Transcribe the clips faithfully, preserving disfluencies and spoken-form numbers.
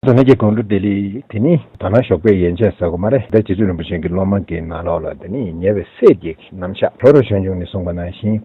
ལྷན་རྒྱས་གང་དྲོ་བདེ་ལེགས། དེ་ནི་ད་ནང་ཞོགས་པའི་ཡན་ཆད་ཟེར་དགོས་མ་རེད། ད་རྗེ་བཙུན་རིན་པོ་ཆེ་གི་སློབ་མ་གི་ནང་ལོགས་ལ་དེ་ནི་ཉེ་བའི་སྲས་བརྒྱད་ཀྱི་རྣམ་གཞག་ལྷོ་རོང་ཆོས་འབྱུང་ནས་གསུངས་པ་ནང་བཞིན་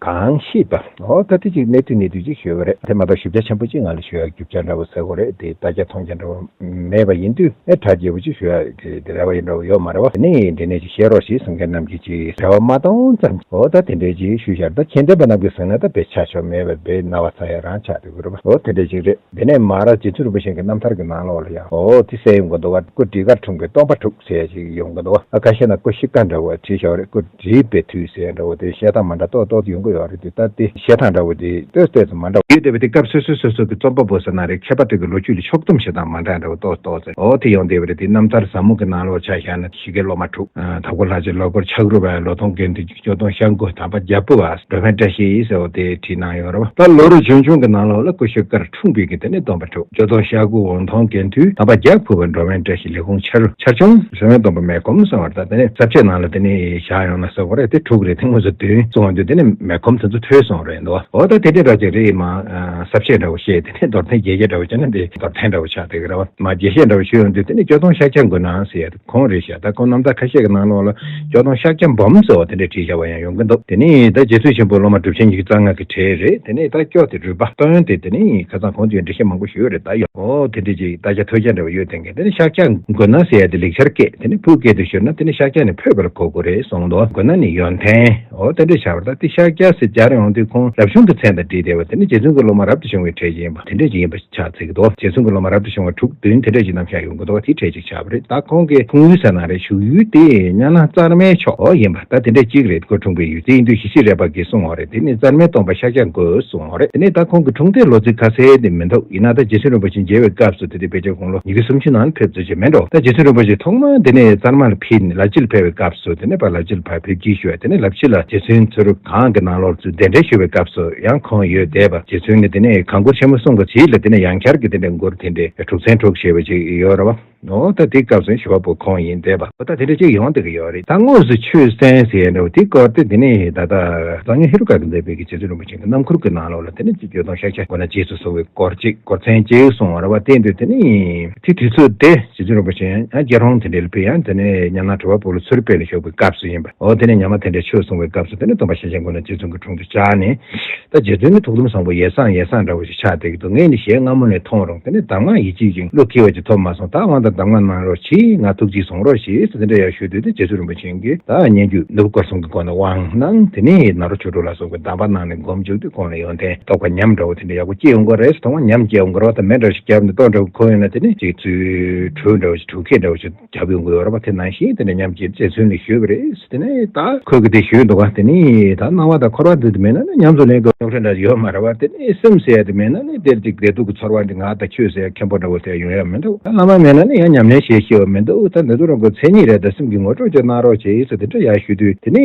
གང་ཤེས་པ། འོ་ད་དེ་ཅིག་གནད་བསྡུས་གནད་བསྡུས་ཅིག་ཞུས་པ་རེད། དེ་མ་གཏོགས་ཞིབ་ཆ་ཆེན་པོ་ཅིག་ང་ལ་ཞུ་ཡག་རྒྱུ་ཆ་འདྲ་བོ་ཟེར་དགོས་རེད། དེ་ལྟ་རྒྱ་མཐོང་རྒྱ་འདྲ་བོ་མེད་པ་ཡིན་དུས་ཨེ་གྲ་རྒྱས་པོ་ཅིག་ཞུ་ཡག་གི་དེ་རེ་བ་ཡིན་འདྲ་བོ་ཡོད་མ་རེད་བ། དེ་ནི་དེ་ནས་ཅིག་བཤད་རོགས་ཞེས་གསུང་མཁན་རྣམས་ཀྱིས་ཅིག་རེ་བ་མ་གཏོང་ཙམ། འོ་ད་དེ་འདྲའི་ཅིག་ཞུས་བཞག་ད་མཁྱེན་ལྡན་པ་རྣམས་ཀྱིས་གསུངས་ན་ད་དཔེ་ཆ་ཆོག་མེད་པ་དཔེ་རྣ་བ་ཚ་ཡག་རང་ཆགས་འདུག་གི་རེད་བ། འོ་དེ་འདྲའི་ཅིག་རེད། དེ་ནས་མ་ར་རྗེ་བཙུན་རིན་པོ་ཆེ་གི་རྣམ་ཐར་གྱི་ནང་ལོགས་ལ་ཡང་འོ་དེ་གསལ་ཡོང་གི་འདུག་བ། སྐུ་བྲིས་ཀར་འཁྲུངས་པའི་སྟོན་པ་དྲུག་ཟེར་ཡ་ཅིག་ཡོང་གི་འདུག་བ། ཨ་ཁ་ཤས་ན་སྐུ་གཤེགས་ཀ་འདྲ་བོ་བྲིས་བཞག་རེད། སྐུ་བྲིས་པའི་དུས་ཟེར་ཡ་འདྲ་བོ་དེ་བཤད་སྟངས་མ་འདྲ་ཏོག་ཏོག་ཡོང་གི་ཡོད་རེད། དེ་ད་དེ་བཤད་སྟངས་འདྲ་བོ་དེ་ཏོག་ཏོག་ཙམ་མ་འདྲ་བ་ཡོད་བསྡད་པ་དེ་སྐབས་སོ་སོ་སོ་སོ་གི་རྩོམ་པ་པོ་ཟེར་ན་རེད། མཁས་པ་དེ་གི་ལོ་རྒྱུས་ལ་ཕྱོགས་བསྡོམས་བྱེད་སྟངས་མ་འདྲ་འདྲ་བོ་ཏོག་ཏོག་ཙམ་འོ་དེ་ཡོང་བསྡད་པ་རེད། དེ་རྣམ་ཐར་ཟབ་མོ་གི་ནང་ལོགས་ཆ་བཞག་ན་ཞི་རྒྱས་སློབ་མ་དྲུག་དྭགས་པོ་ལྷ་རྗེ་ལོ་འཁོར་ཕྱག་རུ་བ་ལོ་ཐོང་དགེ་འདུན་སྐྱོ་སྟོན་ཤར་ཁུག་དམ་པ་རྒྱལ་པོ་བ་འགྲོ་ཕན་བཀྲ་ཤིས་ཟེར་བ་དེ་བྲིས་གནང་ཡོད་རེད་བ། ད་ལྷོ་རོང་ཆོས་འབྱུང་གི་ནང་ལོགས་ལ་སྐུ་གཤེགས་ཀར་འཁྲུངས་པའི་གི་དེ་ནས་སྟོན་པ་དྲུག་སྐྱོ་སྟོན་ཤར་ཁུག་འོང་ཐོང་དགེ་འདུན་དམ་པ་རྒྱལ་པོ་བ་འགྲོ་ཕན་བཀྲ་ཤིས་ལས་ཁུངས་ཆར་ཆར་ཆུང་ཟེར་བའི་སྟོན་པ་མེ་ཁོམ་གསུང་བ་རེད། ད་དེ་ནས་ས་བཅད་ནང་ལ་དེ་ནས་བཞག་ཡོང་ན་ཟེར་བ་རེད། དེ་དྲུག་རེད། དེ་དངོས་སུ་བདུན་གསུང་བ་འདུག་དེ་ནས་མེ་ཁོམ་དེ་ཚོ་ཐོས་སོང་རེད་འདུག་འོ་ད་དེ་འདྲ་འདྲ་ཅིག་རེད། མ་ས་བཅད་འདྲ་བོ་བཤད་དེ་ནས་མདོར་བསྟན་རྒྱས་བཤད་འདྲ་བོ་བྱས་ན་འདི་མདོར་བསྟན་འདྲ་བོ་ཆགས་བསྡད་ཀྱི་རེད་བ། མ་རྒྱས་བཤད་འདྲ་བོ་ཞུ་ཡོང་དུས་དེ་ནི་སྐྱོ་སྟོན་ཤཱཀྱ་མགོན་ནག་ཟེར་ཡ་དེ་ཁོང་རེད་ཤག་ད་ཁོང་རྣམ་ཐར་ཁ་ཤས་ཀྱི་ནང་ལོགས་ལ་སྐྱོ་སྟོན་ཤཱཀྱ་འབུམ་ཟེར་བ་དེ་འདྲ་བྲིས་བཞག་པ་ཡང་ཡོང་གི་འདུག་དེ་ནི་ད་རྗེ་བཙུན་ཆེན་པོ་སློབ་མ་གྲུབ་ཆེན་ཉི་ཤུ་རྩ་ལྔ་གི་གྲས་རེད། དེ་ནི་ད་སྐྱོ་དེ་རུས་པ་སྟོན་དེ་དེ་ནི་ཁ་སང་ཁོང་ཚོས་འགྲེལ་བཤད་མང་པོ་ཞུས་ཡོད་རེད། ད་ཡོང་འོ་དེ་འདྲ་ཅིག་ད་ཆ་ཐོས་རྒྱ་འདྲ་བོ་ཡོད་དེ་འགའ་དེ་ནི་ཤཱཀྱ་མགོན་ནག་ཟེར་ཡ་དེ་ལེགས་སྦྱར་སྐད་དེ་ནི་བོད་སྐད་དུ་བསྒྱུར་ན་དེ་ནི་ཤཱཀྱ་ནི་ཕོད་པར་གོ་དགོས་རེད་གསུངས་འདུག་མགོན་ནག་ནི་ཡོན་ཏན། འོ་དེ་འདྲ་བྱ་བར་ད་དེ་ཤཱཀྱ་ཟེར་སྦྱར་ཡོང་དུས་ཁོང་རབ་བྱུང་གི་མཚན་དང་འབྲེལ་བསྡད་པ་དེ་ནི་རྗེ་བཙུན་གྱི་སློབ་མ་རབ་ཏུ་བྱུང་བའི་གྲས་ཅིག་ཡིན་པ་དེ་འདྲ་ཅིག་ཡིན་པ་ཆགས་ཚིག་འདུག་རྗེ་བཙུན་གྱི་སློབ་མ་རབ་ཏུ་བྱུང་བ་དྲུག་བདུན་དེ་འདྲ་ཅིག་རྣམ་གཞག་ཡོང་གི་འདུག་དེའི་གྲས་ཅིག་ཆགས་པ་རེད། ད་ཁོང་གི་འཁྲུངས་ཡུལ་ཟེར་ན་རེད། བཞུགས་ཡུལ་དེ་གཉའ་ནང་རྩར་མའི་ཕྱོགས་ཡིན་པ་ད་དེ་འདྲ་ཅིག་རེད། ཁོ་འཁྲུངས་པའི་ཡུལ་དེ་ཡིན་དུས་ཞི་བྱེད་རས་པ་གིས་གསུངས་པ་རེད། དེ་ནི་རྩར་མའི་སྟོན་པ་ཤཱཀྱ་མགོན་གསུངས་པ་རེད། དེ་ནི་ད་ཁོང་གི་འཁྲུངས་འདས་ལོ་ཚིགས་ཁ་གསལ་དེ་མི་འདུག་ཡིན་ན་ད་རྗེ་བཙུན་རིན་པོ་ཆེ་མཇལ་བའི་སྐབས་སུ་དེ་དུས་ཕལ་ཆེར་དགུང་ལོ་ཉི་ཤུ་སུམ་ཅུ་ནང་ཕེབས་ཚུལ་ཅིག་མེད་འགྲོ། ད་རྗེ་བཙུན་རིན་པོ་ཆེ་ཐོག་མར་འདི་ནས་རྩར་མ་ལ་ཕེབས་ནས་ལ་ཕྱི་ལ་ཕེབས་པའི་སྐབས་སུ་དེ་ནས་ཕར་ལ་ཕྱི་ལ་ཕར་ཕེབས་སྐྱེལ་ཞུ་བ་དེ་ནས་ལ་ཕྱི་ལ་རྗེ་བཙུན་ཚུ་རུ་གང་གི་ནང་ལོགས་ཚུར་གདན་འདྲེན་ཞུ་བའི་སྐབས་སུ་ཡང་ཁོང་ཡོད་བསྡད་པ། རྗེ་བཙུན་ནི་དེ་ནས་གང་མགུར་ཆེན་མོ་གསུང་གི་རྗེས་ལ་དེ་ནས་ཡང་བསྐྱར་གྱི་དེ་འདྲའི་མགུར་དེ་འདྲའི་དྲུག་ཚན་དྲུག་ཞེས་པ་ཅིག་ཡོད་རེད་བ། འོ་ད་དེ་སྐབས་སུ་ཞུ་བ་པོ་ཁོང་ཡིན་བསྡད་པ། འོ་ད་དེ་འདྲ་ཅིག་ཡོང་བསྡད་ཀྱི་ཡོད་རེད། ད་དངོས་སུ་ཆོས་གསན་ཟེར་ཡ་འདྲ་བོ་དེ་སྐོར་དེ་དེ་ནས་ད་ལྟ་གཙང་སྨྱོན་ཧེ་རུ་ཀ་གིས་མཛད་པའི་གི་རྗེ་བཙུན་རིན་པོ་ཆེ་གི་རྣམ་མགུར་གྱི་ནང་ལོགས་ལ་དེ་ནས་སྐྱོ་སྟོན་ཤཱཀྱ་མགོན་ནག་རྗེས་སུ་གསུང་བའི་སྐོར་ཅིག་སྐོར་ཚན་ཅིག་གསུང་བ་རེད་བ། དེ་འདྲ་དེ་ནས་དེ་དུས་ཚོད་དེ་རྗེ་བཙུན་རིན་པོ་ཆེ་ཡང་རྒྱལ་རོང་དེ་འདྲ་ལ་ཕེབས། ཡང་དེ་ནས་ཉམས་སྣང་གྲུབ་པ་པོ་ལ་ཚུར་ཕེབས་ནས་བཞུགས་པའི་སྐབས་སུ་ཡིན་པ། འོ་དེ་ནས་ཉམས་མ་དེ་འདྲ་ཆོས་གསུང་བའི་སྐབས་སུ་དེ་ནས་སྟོན་པ་ཤཱཀྱ་མགོན་ནག་རྗེ་བཙུན་གྱི་དྲུང་དུ་བཅར་ནས། ད་རྗེ་བཙུན་ནི་ཐུགས་དམ་བཟང་པོ་ཡེ་སངས་ཡེ་སངས་འདྲ་བོ་ཞིག་ཆགས་བསྡད་ཀྱི་འདུག་ངས་ནི་ཞལ་སྔ་མོ་ནས་མཐོང་རུང་དེ་ནས་གདམས་ངག་ཡིད་ཆེས་ཤིང་བློ་འཁེལ་བ་ཅིག་ཐོབ་མ་སོང་། ད་དབང་དང་གདམས་ངག་གནང་རོགས་གྱིས། ང་ཐུགས་རྗེས་བཟུང་རོགས་ཞེས་དེ་འདྲ་ཡང་ཞུས་དུས་དེ་རྗེ་བཙུན་རིན་པོ་ཆེ་གིས་ད་སྙན་བརྒྱུད་ནོར་བུ་དཀར་གསུམ་གྱི་སྒོ་ནས་དབང་གནང་། དེ་ནས་ནཱ་རོ་ཆོས་དྲུག་ལ་སོགས་པའི་གདམས་པ་གནང་ནས་སྒོམ་བཅུག་དུས་ཁོང་ལ་ཡོན་ཏན་རྟོགས་པ་ཉམས་འདྲ་བོ་དེ་འདྲ་ཡག་པོ་སྐྱེ་ཡོང་གི་རེད། ཐོག་མར་ཉམས་སྐྱེ་ཡོང་གི་རེད་བ། ད་མེ་འདྲ་ཞིག་བརྒྱབ་ནས་ལྟོ་འདྲ་བོ་ཁོལ་ཡོང་ན་དེ་ནས་ཅིག་ཚུལ་གྲོས་འདྲ་བོ་ཞིག་གྲོས་ཁེ་འདྲ་བོ་ཞིག་རྒྱབ་ཡོང་གི་ཡོད་རེད་བ། དེ་ནང་བཞིན་དེ་འདྲ་ཉམས་ཀྱིས་རྗེ་བཙུན་ལ་ཞུས་པ་རེད། དེ་ནས་ད་ཁོས་གི་དེ་ཞུས་འདུག་ག་དེ་ནས་ད་སྣང་བ་དང་འཁོར་བ་འདི་དེ་མེད་ན་ནི་ཉམས་སུ་ལེན་དགོས་ཡོང་ཁྲ་འདྲ་ཡོད་མ་རེད་བ། དེ་ནས་སེམས་ཟེར་ཡ་དེ་མེད་ན་ནི་དེར་ཅིག་བདེ་སྡུག་གི་ཚོར་བ་འདི་ང་དང་ཁྱོད་ཟེར་ཡ་མཁན་པོ་འདྲ་བོ་དེ་ཡོང་ཡ་མི་འདུག་ད་བླ་མ་མེད་ན་ནི་ཡང་ཉམས་ལེན་བྱེད་ཤེས་པ་མི་འདུག་ད་ནི་དུ་རང་གི་མཚན་ཉིད་རེད། ད་སེམས་ཀྱི་ངོ་སྤྲོད་ཅིག་གནང་རོགས་བྱེད་ཟེར་དེ་འདྲ་ཡ་ཞུས་དུས་དེ་ནས་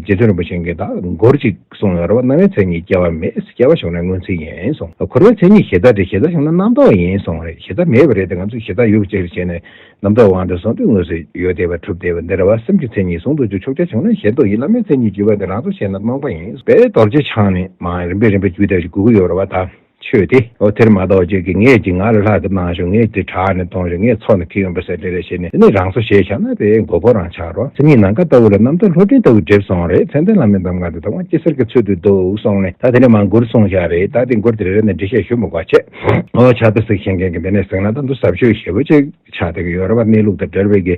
རྗེ་བཙུན་རིན་པོ་ཆེ་གིས་ད་མགུར་ཅིག་གསུངས་ཡོད་རེད་བ། རྣ་བའི་མཚན་ཉིད་སྐྱེ་བ་མེད། སྐྱེ་བ་བྱུང་ན་སྔོན་ཚེ་ཡིན་གསུངས། འཁོར་བའི་མཚན་ཉིད་གཞི་བདག་འདྲ། གཞི་བདག་བྱུང་ན་རྣམ་རྟོག་ཡིན་གསུངས་རེད། གཞི་བདག་མེད་པ་རེད་དེ། ང་ཚོས་གཞི་བདག་ཡོད་པ་ཅིག་བྱས་ནས་རྣམ་རྟོག་དབང་དུ་སོང་དུས་དངོས་སུ་ཡོད་བསྡད་པ་གྲུབ་བསྡད་པ་འདི་རེད་བ། སེམས་ཀྱི་མཚན་ཉིད་ཟུང་དུ་འཇུག་ཕྱོགས་ཆ་བྱུང་ན་ཞེན་རྟོག་ཡིན། བླ་མའི་མཚན་ཉིད་བརྒྱུད་པ་འདི་རང་ཚོ་ཞེན་ན་རྨོངས་པ་ཡིན། དཔལ་རྡོ་རྗེ་འཆང་ནས་མ་རིམ་པས་རིམ་པས་བརྒྱུད་དེ་སྒུག་གི་ཡོད་རེད་བ། ད་ཆོས་དེ་འོ་དེར་མ་གཏོགས་ཅིག་གིས་ངས་ཀྱིས་ང་ལ་ལྷག་གི་གནང་ཤོག་ངས་དེ་དྲག་ནས་གཏོང་ཤོག་ངས་ཚོགས་ནས་ཁྱེར་ཡོང་པ་ཟེར་དེ་རེ་བྱས་ནས་དེ་ནས་རང་བཟོ་བྱས་བཞག་ན་དེ་མགོ་སྐོར་རང་ཆགས་རོགས། སེམས་ཉིད་ནམ་མཁའ་ལྟ་བུ་ལ་རྣམ་རྟོག་ལྷོ་སྤྲིན་ལྟ་བུ་འགྲིབ་སོང་རེད། མཚན་ལྡན་བླ་མའི་གདམས་ངག་འདི་དང་དབང་སྐྱེ་སེར་གྱི་ཚུལ་དུ་འདུག་གསུངས་ནས་ད་དེ་ནས་མ་མགུར་གསུངས་བཞག་རེད། ད་དེ་མགུར་དེ་རེ་རེ་ནས་འགྲེལ་བཤད་ཞུ་མི་དགོས་བྱས། འོ་ཕྱག་དཔེ་གཟིགས་ཤེས་མཁན་གྱི་འདི་ནས་གཟིགས་ན་ད་འདི་ཟབ་ཆོས་ཞེ་པོ་ཅིག་ཆགས་བསྡད་ཀྱི་ཡོད་རེད་བ། གནས་ལུགས་དང་འབྲེལ་བའི་གི་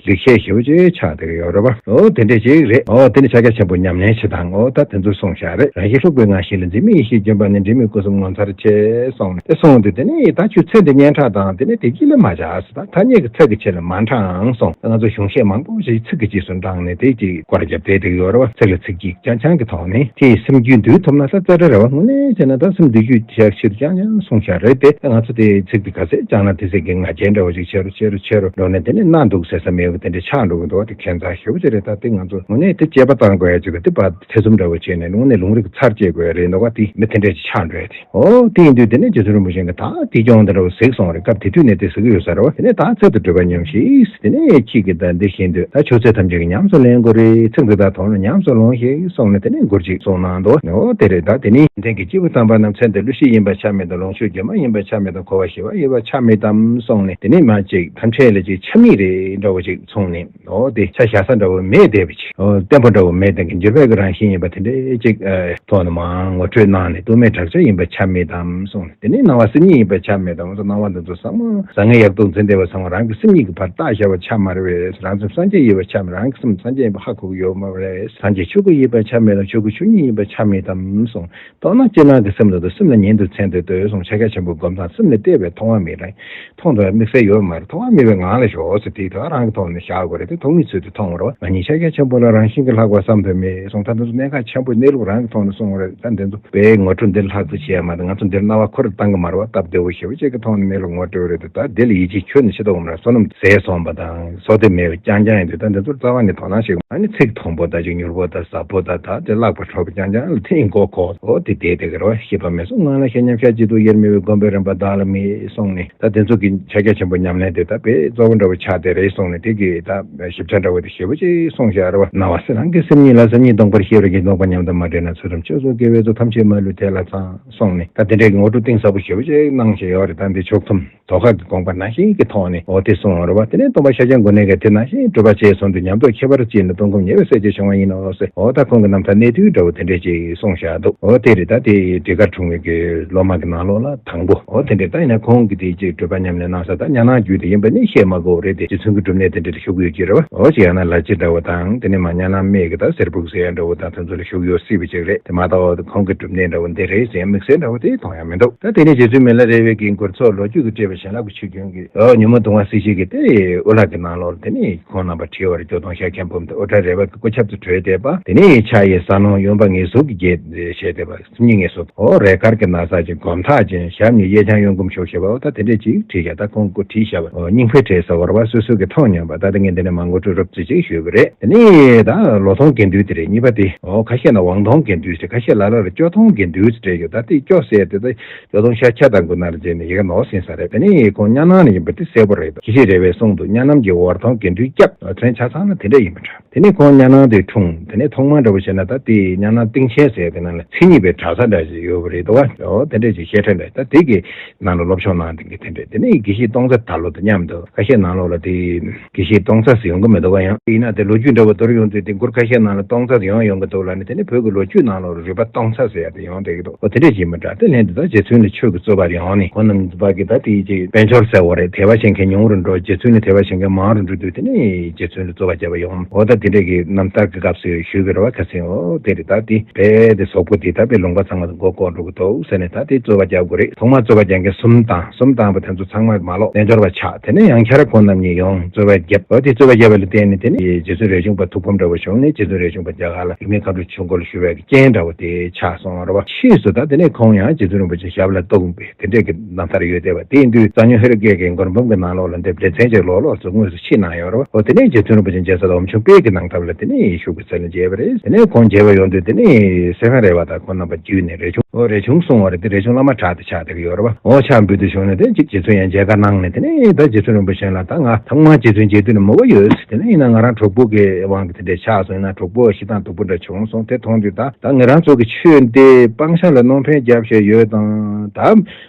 ལེགས་བཤད་ཞེ་པོ་ཅིག་ཆགས་བསྡད་ཀྱི་ཡོད་རེད་བ། འོ་དེ་འདྲ་ཅིག་རེད། འོ་དེ་ནི་ཕྱག་རྒྱ་ཆེན་པོ་ཉམས་ལེན་བྱེད་སྟངས། འོ་ད་དེ་ཚོ་གསུངས་བཞག་རེད། རང་བཞིན་ལྷུག་པའི་ངང་ཞིག་ལ་འཛིན་མེད་ཡེ་ཤེས་ལྗོན་པ་ནི། འབྲལ་མེད་སྐུ་གསུམ་ངོ་མཚར་ཆེ་གསུངས་ནས་དེ་གསུངས་དུས་དེ་ནི་ད་ཁྱོད་ཚེ་འདི་སྙན་གྲགས་དང་དེ་ནི་བདེ་སྐྱིད་ལ་མ་བྱ་ཟེར། ད་ཐ་སྙད་ཀྱི་ཚིག་གི་ཆེད་ལ་མ་འཕྲང་གསུངས། ད་ང་ཚོ་གཞུང་བཤད་མང་པོ་ཞིག་ཚིག་གི་རྗེས་སུ་འབྲངས་ནས་དེ་ཅིག་སྐོར་ར་བརྒྱབ་བསྡད་ཀྱི་ཡོད་རེད་བ། ཚིག་ལ་ཚིག་གཅིག་རྐྱང་རྐྱང་གི་ཐོག་ནས་དེ་སེམས་རྒྱུད་འདུལ་ཐུབ་ན་ས་རྩ་བྲལ་རེད་བ། དངོས་གནས་བྱས་ན་ད་སེམས་འདུལ་རྒྱུ་ཞག་ཕྱིར་རྐྱང་རྐྱང་གསུངས་བཞག་རེད་དེ། ད་ང་ཚོ་དེ་ཚིག་དེ་ག་ཚད་བཅངས་ན་དེ་ཚད་ཀྱི་ང་རྒྱལ་འདྲ་བོ་ཞིག་ཆེ། རུ་ཆེ་རུ་ཆེ་རུ་འགྲོ་ནས་དེ་ནས་གནའ་འདུག་ཟེར་ས་མེད་པ་དེ་འདྲ་ཆགས་འགྲོ་གི་འདུག་བ། དེ་ཁྱད་མཚར་ཞེ་པོ་ཅིག་རེད། ད་དེ་ང་ཚོ་དངོས་གནས་དེ་དཔྱད་པ་བཏང་དགོས་ཡ་ཅིག་རེད། དེ་ཕར་ཐེ་ཚོམ་འདྲ་བོ་བྱས་ནས་དངོས་གནས་ལུང་རིགས་ཚར་བཅད་དགོས་ཡ་རེད་འདུག་བ། དེ་མི་དེ་འདྲས་ཅིག་ཆགས་འགྲོ་ཡ་དེ། ཨོ་དེ་ཡིན་དུས་དེ་ནས་རྗེ་བཙུན་རིན་པོ་ཆེ་གིས་ད་དེ་སྐྱོང་དེ་འདྲ་བོ་གཟིགས་སོང་རེད། སྐབས་དེ་དུས་ནས་དེ་གཟིགས་ཀྱི་ཡོད་ས་རེད་བ། དེ་ནས་ད་ཚེ་དང་སྒྲུབ་པ་ཉམས་ཤིག་དེ་ནས་ཁྱེད་ཀྱིས་ད་འདི་བཞིན་དུ་ད་ཆོས་ཚུལ་ཐམས་ཅད་ཀྱི་ཉམས་སུ་ལེན་དགོས་རེད། ཚིག་འདི་དག་མཐོང་ན་ཉམས་སུ་ལོངས་ཤིག་གསུངས་ནས་དེ་ནས་མགུར་ཅིག་གསུངས་གནང་འདུག་ཨོ་དེ་རེད། ད་དེ་ནས་ཡོན་ཏན་གྱི་སྐྱེས་བུ་དམ་པ་རྣམས་ཚེ་འདི་བསླུ་བྱེད་ཡིན་པར་ཆ་མེད་དམ། ལོངས་སྤྱོད་སྒྱུ་མ་ཡིན་པར་ཆ་མེད་དམ། འཁོར་བ་ཞི་བ་ཡིན་པར་ཆ་མེད་དམ་གསུངས་ནས། དེ་ནས་མ་ཅིག་ཐམས་ཅད་ལ་ཅིག་ཆ་མེད་རེད་འདྲ་བོ་ཅིག་གསུངས་ནས། ཨོ་དེ་ཆ་བཞག་ས་འདྲ་བོ་མེད་བསྡད་པ་ཅིག་ཨོ་བརྟན་པོ་འདྲ་བོ་མེད་བསྡད་མཁན་འགྱུར་བའི་གི་རང་བཞིན་ཡིན་པ་དེ་འདྲའི་ཅིག་ཨ་ཐོག་ནས་མར་ངོ་སྤྲོད་གནང་ནས། རྟོག་མེད་བྲག་ཆ་ཡིན་པར་ཆ་མེད་དམ་གསུངས་ནས། དེ་ནས་སྣང་བ་སེམས་ཉིད་ཡིན་པར་ཆ་མེད་དམ། སྣང་བ་འདི་ཚོ་ཚང་མ་བཟང་ངན་ཡག་སྡུག་འཛིན་བསྡད་པ་ཚང་མ་རང་གི་སེམས་ཉིད་ཀྱིས་ཕར་བཏགས་བཞག་པ་ཆ་མ་རེད་པས། རང་སེམས་སངས་རྒྱས་ཡིན་པར་ཆ་མེད། རང་གི་སེམས་སངས་རྒྱས་ཡིན་པ་ཧ་གོ་གི་ཡོད་མ་རེད། སངས་རྒྱས་ཆོས་སྐུ་ཡིན་པར་ཆ་མེད་དམ། ཆོས་སྐུ་ཆོས་ཉིད་ཡིན་པར་ཆ་མེད་དམ་གསུངས། མདོར་ན་ཅིར་སྣང་གི་སེམས་ལ་དང་སེམས་ལ་ཉིད་དུ་མཚན་ཏེ་ལྟོས་གསུངས། ཕྱག་རྒྱ་ཆེན་པོའི་སྒོམ་སྟངས་སེམས་ལ་གཏད་པའི་མཐོང་བ་མེད་རང་མཐོང་འདོད་དམིགས་བསལ་ཡོད་མ་རེད། མཐོང་བ་མེད་པའི་ངང་ལ་ཞོག་ཟེར། དེ་དག་རང་གི་ཐོག་ནས་བཞག་དགོས་རེད། དེ་མཐོང་མིན་ཚུལ་དུ་མཐོང་བ་རེད་བ། ང་ཉིད་ཕྱག་རྒྱ་ཆེན་པོ་ལ་རང་བཞིན་གྱིས་ལྷག་པར་བསམ་དོན་མེད་གསུངས། ད་འདི་ཚོ་གནད་འགག་ཆེན་པོ་གནས་ལུགས་རང་གི་ཐོག་ནས་གསུངས་པ་རེད། ད་འདི་ཚོ་དཔེ་ངོ་སྤྲོད་འདི་ལྷག་ཏུ་བྱས་མ་གཏོགས་ང་ཚོ་འདིར་རྣ་བ་ཁུར་བཏང་གི་མ་རེད་བ། སྟབས་བདེ་བོ་ཞེ་པོ་ཅིག་གི་ཐོག་ནས་གནས་ལུགས་ངོ་སྤྲོད་རེད་དེ། ད་འདི་ལ་ཡིད་ཆེས་ཁྱོན་ནས་བྱེད་ཐུབ་མ་རེད། བསོད་ནམས་ཟད་སོང་བ་དང་བསོད་བདེ་མེད་པ་རྐྱང་རྐྱང་ཡིན་དུས། ད་འདི་ཚོར་རྩ་བ་ནས་དོ་སྣང་བྱེད་དགོས། ཨ་ནི་ཚིག་མཐོན་པོ་དང་ཅིག་མྱུར་པོ་དང་ཟབ་པོ་དང་ད་དེ་ལྷག་པར་འཕྲོ་བ་རྐྱང་རྐྱང་ལ་ཐིམ་དགོས་གོ། ཨོ་དེ་བསྡད་དེ་ག་རེ་བ། ཤེས་པ་མེད་གསུང་ངག་ལ་ཤེས་སྙམ་བྱ། ཅི་སྡུག་དབྱེར་མེད་པའི་སྒོམ་པའི་རིམ་པ་བདག་ལ་མེད་གསུངས་ནས། ད་དེ་ཚོ་གི་ཕྱག་རྒྱ་ཆེན་པོ་ཉམས་ལེན་དེ་ད་དཔེ་གཙོ་བོ་འདྲ་བོ་ཆགས་བསྡད་རེད་གསུངས་ནས། དེ་གི་ད་ཞིབ་ཆ་འདྲ་བོ་དེ་ཞེ་པོ་ཅིག་གསུངས་བཞག་རེད་བ། སྣང་བ་སེམས་རང་གི་སེམས་ཉིད་ལ། སེམས་ཉིད་སྟོང་པར་ཤེས་པར་གྱིས། སྟོང་པ་ཉིད་དུ་མ་འདྲེས་ན། ཚུལ་ཁྲིམས་སྤྱོད་གསུམ་དགེ་བའི་ཚོགས། ཐམས་ཅད་མ་ལུས་དེ་ལ་ཚང་གསུངས་ནས། ད་དེ་འདྲའི་གི་ངོ་སྤྲོད་གཏིང་ཟབ་པོ་ཞེ་པོ་ཅིག་གནང་བཞིན་ཡོད་རེད། ད་འདི་ཕྱོགས་མཐུན་དོ་ཁ་གི་དགོངས་པ་ནང་བཞིན་གྱི་ཐོག་ནས་འོ་དེ་གསུངས་པ་རེད་བ། དེ་ནས་སྟོན་པ་ཤཱཀྱ་མགོན་ནས་ཀྱང་དེ་ནང་བཞིན་སྒྲུབ་པ་བཅས་གསུམ་དུ་ཉམས་རྟོགས་ཁྱད་པར་ཅན་ལ། སྟོན་ཁམས་ཉེ་བའི་སྲས་ཀྱི་བྱུང་བ་ཡིན་ནོ་ཟེར། འོ་ད་ཁོང་གི་རྣམ་ཐར་གནས་ཚུལ་འདྲ་བོ་དེ་འདྲས་ཅིག་གསུངས་བཞག་འདུག་འོ་དེ་རེད། ད་དེ་འབྲས་དཀར་འཁྲུངས་པའི་གི་སློབ་མ་གི་ནང་ལོགས་ལ་དང་པོ། འོ་དེ་འདྲས། ད་ཡིན་ན་ཁོང་གི་དེ་ཅིག་སྒྲུབ་པ་ཉམས་ལེན་གནང་ས་ད་གཉའ་ནང་རྒྱུད་དེ་ཡིན་པ་ནི་བཤད་མ་དགོས་རེད་དེ། རྗེ་བཙུན་གྱི་སྒྲུབ་གནས་དེ་འདྲས་ལ་བཞུགས་ཡོད་ཀྱི་རེད་བ། འོ་ཅི་ཡང་ན་ལ་རྗེ་འདྲ་བོ་དང་། དེ་ནས་མ་གཉའ་ནང་སྨད་ཀྱི་ད་གསེར་ཕུག་ཟེར་ཡ་འདྲ་བོ་དང་། དེ་ཚོ་ལ་བཞུགས་ཡོད་སྲིད་པ་ཅིག་རེད། དེ་མ་གཏོགས་ཁོང་གི་སྒྲུབ་གནས་འདྲ་བོ་འདི་རེད་ཟེར་དམིགས་བསལ་འདྲ་བོ་དེ་མཐོང་ཡ་མི་འདུག་ད་དེ་ནས་རྗེ་བཙུན་མི་ལ་རས་པའི་གི་མགུར་ཚོགས་ལོ་རྒྱུས་ཀྱིས་སྤྲས་པའི་བྱིན་རླབས་ཀྱི་ཆུ་རྒྱུན་གྱི། ཨོ་ཉོན་མོངས་གདུང་བ་སེལ་བྱེད་ཀྱི་དེ་དབུ་ལག་གི་ནང་ལོགས་ལ་དེ་ནས་ཁོང་རྣམ་པ་བྲིས་པ་རེད། སྐྱོ་གདུང་ཤཱཀྱ་ཕུང་དེ་དབུ་སྐྲ་རས་པ་གི་སྐུ་ཆབ་ཏུ་གྲོལ་བསྡད་པ། དེ་ནས་ཕྱག་གཡས་ས་ནོར་གཡོན་པ་ངལ་གསོ་གི་རྒྱན་བཞེས་བསྡད་པ། སེམས་ཉིད་ངལ་གསོ། ཨོ་རས་དཀར་གྱི་ན་བཟའ་ཅན། སྒོམ་ཐག་ཅན། ཞབས་གཉིས་གཡས་བརྐྱང་གཡོན་བསྐུམ་བཞུགས་བཞག་པ། ཨོ་ད་དེ་འདྲས་ཅིག་བྲིས་བཞག་ད་ཁོང་གི་བྲིས་བཞག་པ། ཨོ་སྙིང་དཔེ་བྲིས་ས་བར་བ་སོ་སོ་གི་མཐོང་མྱོང་པ། ད་དེ་ངས་འདི་ནས་མ་ངོ་སྤྲོད་རོབ་ཙམ་ཅིག་ཞུས་པ་རེད། དེ་ནས་ད་ལོ་ཐོང་དགེ་འདུན་དེ་རེད། གཉིས་པ་དེ། ཨོ་ཁ་ཤས་ན་དབང་ཐོང་དགེ་འདུན་ཟེར། ཁ་ཤས་ལ་ལ་རེ་སྐྱོ་ཐོང་དགེ་འདུན་ཟེར་བྲིས་ཡོད། ད་དེ་སྐྱོ་ཟེར་དེ་ད་སྐྱོ་ཐོང་ཤ་ཁྱ་དང་གུ་ན་ལ་བྱས་ནས་ཡི་གེ་ནོར་ཟིན་ས་རེད། དེ་ནས་ཁོང་གཉའ་ནང་ནས་ཡིན་པ་དེ་གསལ་པོ་རེད། དགེ་བཤེས་རས་པས་གསུངས་འདུག་གཉའ་ནང་གི་བར་ཐོང་དགེ་འདུན་སྐྱབས། དོན་ཆ་ཚང་ན་དེ་འདྲ་ཡིན་པ་འདྲ། དེ་ནས་ཁོང་གཉའ་ནང་དེ་འཁྲུངས། དེ་ནས་ཐོག་མར་འདྲ་བོ་བྱས་ན་ད་དེ་གཉའ་ནང་སྟེང་ཆེན་ཟེར་དེ་ནང་ལ་མཚན་ཉིད་པའི་གྲྭ་ས་འདྲ་ཞིག་ཡོད་པ་རེད་འདུག་བ། འོ་དེ་འདྲ་ཞིག་བཤད་གྲྭ་འདྲ། ད་དེ་གི་ནང་ལ་སློབ་སྦྱོང་གནང་དེ་གི་དེ་འདྲ། དེ་ནས་དགེ་བཤེས་སྟོང་རྩ་དར་ལོ་དང་མཉམ་དུ་ཁ་ཤས་ནང་ལོགས་ལ་དེ་དགེ་བཤེས་སྟོང་རྩ་ཟེར་ཡོང་གི་མི་འདུག་བ། ཡང་ཡིན་ན་དེ་ལོ་རྒྱུས་འདྲ་བོ་མདོར་ཡོང་དུས་དེ་མགུར་ཁ་ཤས་ནང་ལ་སྟོང་རྩ་ཡོང་ཡོང་གི་འདུག་ལ་ནི། དེ་ནས་བོད་ཀྱི་ལོ་རྒྱུས་ནང་ལོགས་ལ་རུས་པ་སྟོང་རྩ་ཟེར་ཡ་དེ་ཡོང་བསྡད་ཀྱི་འདུག་འོ་དེ་འདྲ་ཞིག་མི་འདྲ། དེ་ལན་དུ་ད་རྗེ་བཙུན་ལ་ཆོས་ཀྱི་རྩོད་པ་ཡོང་ནས་ཁོང་རྣམ་པ་གི་ད་དེ་ཅིག་དཔལ་འབྱོར་ཟེར་བ་རེད། དད་པ་བྱེད་མཁན་ཉུང་རུ་འགྲོ། རྗེ་བཙུན་ལ་དད་པ་བྱེད་མཁན་མང་རུ་འགྲོ་དུས་དེ་ནས་རྗེ་བཙུན་ལ་རྩོད་པ་བརྒྱབ་པ་ཡོང་། འོ་ད་དེ་འདྲ་གི་རྣམ་ཐར་གྱི་སྐབས་སུ་ཞུས་པའི་རེད་བ། ཁ་སང་འོ་དེ་རེད། ད་དེ་རྦད་དེ་ཟོག་པོ་དེ་ད་དཔེ་ལུང་པ་ཚང་མ་མགོ་བསྐོར་འགྲོ་གི་འདུག་ཟེར་ནས་ད་དེ་རྩོད་པ་རྒྱག་དགོས་རེད། ཐོག་མར་རྩོད་པ་རྒྱག་མཁན་གསུམ་བཏང་། གསུམ་བཏང་བ་དེ་ཚོ་ཚང་མ་མ་ལོག་རྣལ་འབྱོར་པ་ཆགས། དེ་ནས་ཡང་བསྐྱར་ཁོང་རྣམ་གཉིས་ཡོང་རྩོད་པ་བརྒྱབ། འོ་དེ་རྩོད་པ་བརྒྱབ་པ་ལ་བརྟེན་ནས་དེ་ནས་རྗེ་བཙུན་རས་ཆུང་པ་ཐུགས་ཕམ་འདྲ་བོ་བྱུང་ནས་རྗེ་བཙུན་རས་ཆུང་པ་རྒྱ་གར་ལ་ཡུལ་མི་མཁའ་འགྲོ་ཆོས་འཁོར་ལ་ཞུ་བའི་རྐྱེན་འདྲ་བོ་དེ་ཆགས་སོང་བ་རེད་བ། ཕྱིས་སུ་ད་དེ་ནས་ཁོང་ཡང་རྗེ་བཙུན་རིན་པོ་ཆེ་ཞབས་ལ་གཏུགས་པའི་དེ་འདྲས་ཀྱི་རྣམ་ཐར་ཡོད་བསྡད་པ། དེ་ཡིན་དུས་གཙང་སྨྱོན་ཧེ་རུ་ཀའི་གི་མགུར་འབུམ་གྱི་ནང་ལོགས་ལ་འདི་ལེ་ཚན་ཅིག་ལོགས་ལོགས་སུ་དངོས་སུ་ཕྱེ་གནང་ཡོད་རེད་བ། འོ་དེ་ནས་རྗེ་བཙུན་རིན་པོ་ཆེ་མཇལ་ས་དང་འོམ་ཆུང་དཔལ་གྱི་གནང་ཐབས་ལ་དེ་ནས་ཤུགས་ཀྱིས་རྩལ་མཇལ་བ་རེད། དེ་ནས་ཁོང་མཇལ་བར་ཡོང་དུས་དེ་ནས་སེ་ཧན་རས་པ་དང་ཁོང་རྣམ་པ་བརྒྱུད་ནས་རས་ཆུང་། འོ་རས་ཆུང་གསུང་བ་རེད། དེ་རས་ཆུང་བླ་མ་གྲགས་ཏེ་ཆགས་བསྡད་ཀྱི་ཡོད་རེད་བ། འོ་ཕྱག་འབུལ་དུ་བྱུང་ནས་དེ་རྗེ་བཙུན་ཡང་མཇལ་ཁ་གནང་ནས་དེ་ནས་ད་རྗེ་བཙུན་རིན་པོ་ཆེ་ལ་ད་ང་ཐོག་མར་རྗེ་བཙུན་མཇལ་དུས་ནས་མོས་པ་ཡོད་ཟེར། དེ་ནས་ཡིན་ན་ང་རང་གྲོགས་པོ་གི་དབང་གིས་དེ་འདྲས་ཆགས་སོང་། ཡིན་ན་གྲོགས་པོ་ཞེ་སྡང་སྡུག་པོ་འདྲ་བྱུང་སོང་། དེ་མཐོང་དུས་ད་ད་ང་རང་ཚོ་གི་ཆོས་འདི་སྤང་བྱ་ལ་གནོད་ཕན་རྒྱབ་བཞིན་ཡོད་དང་། ད་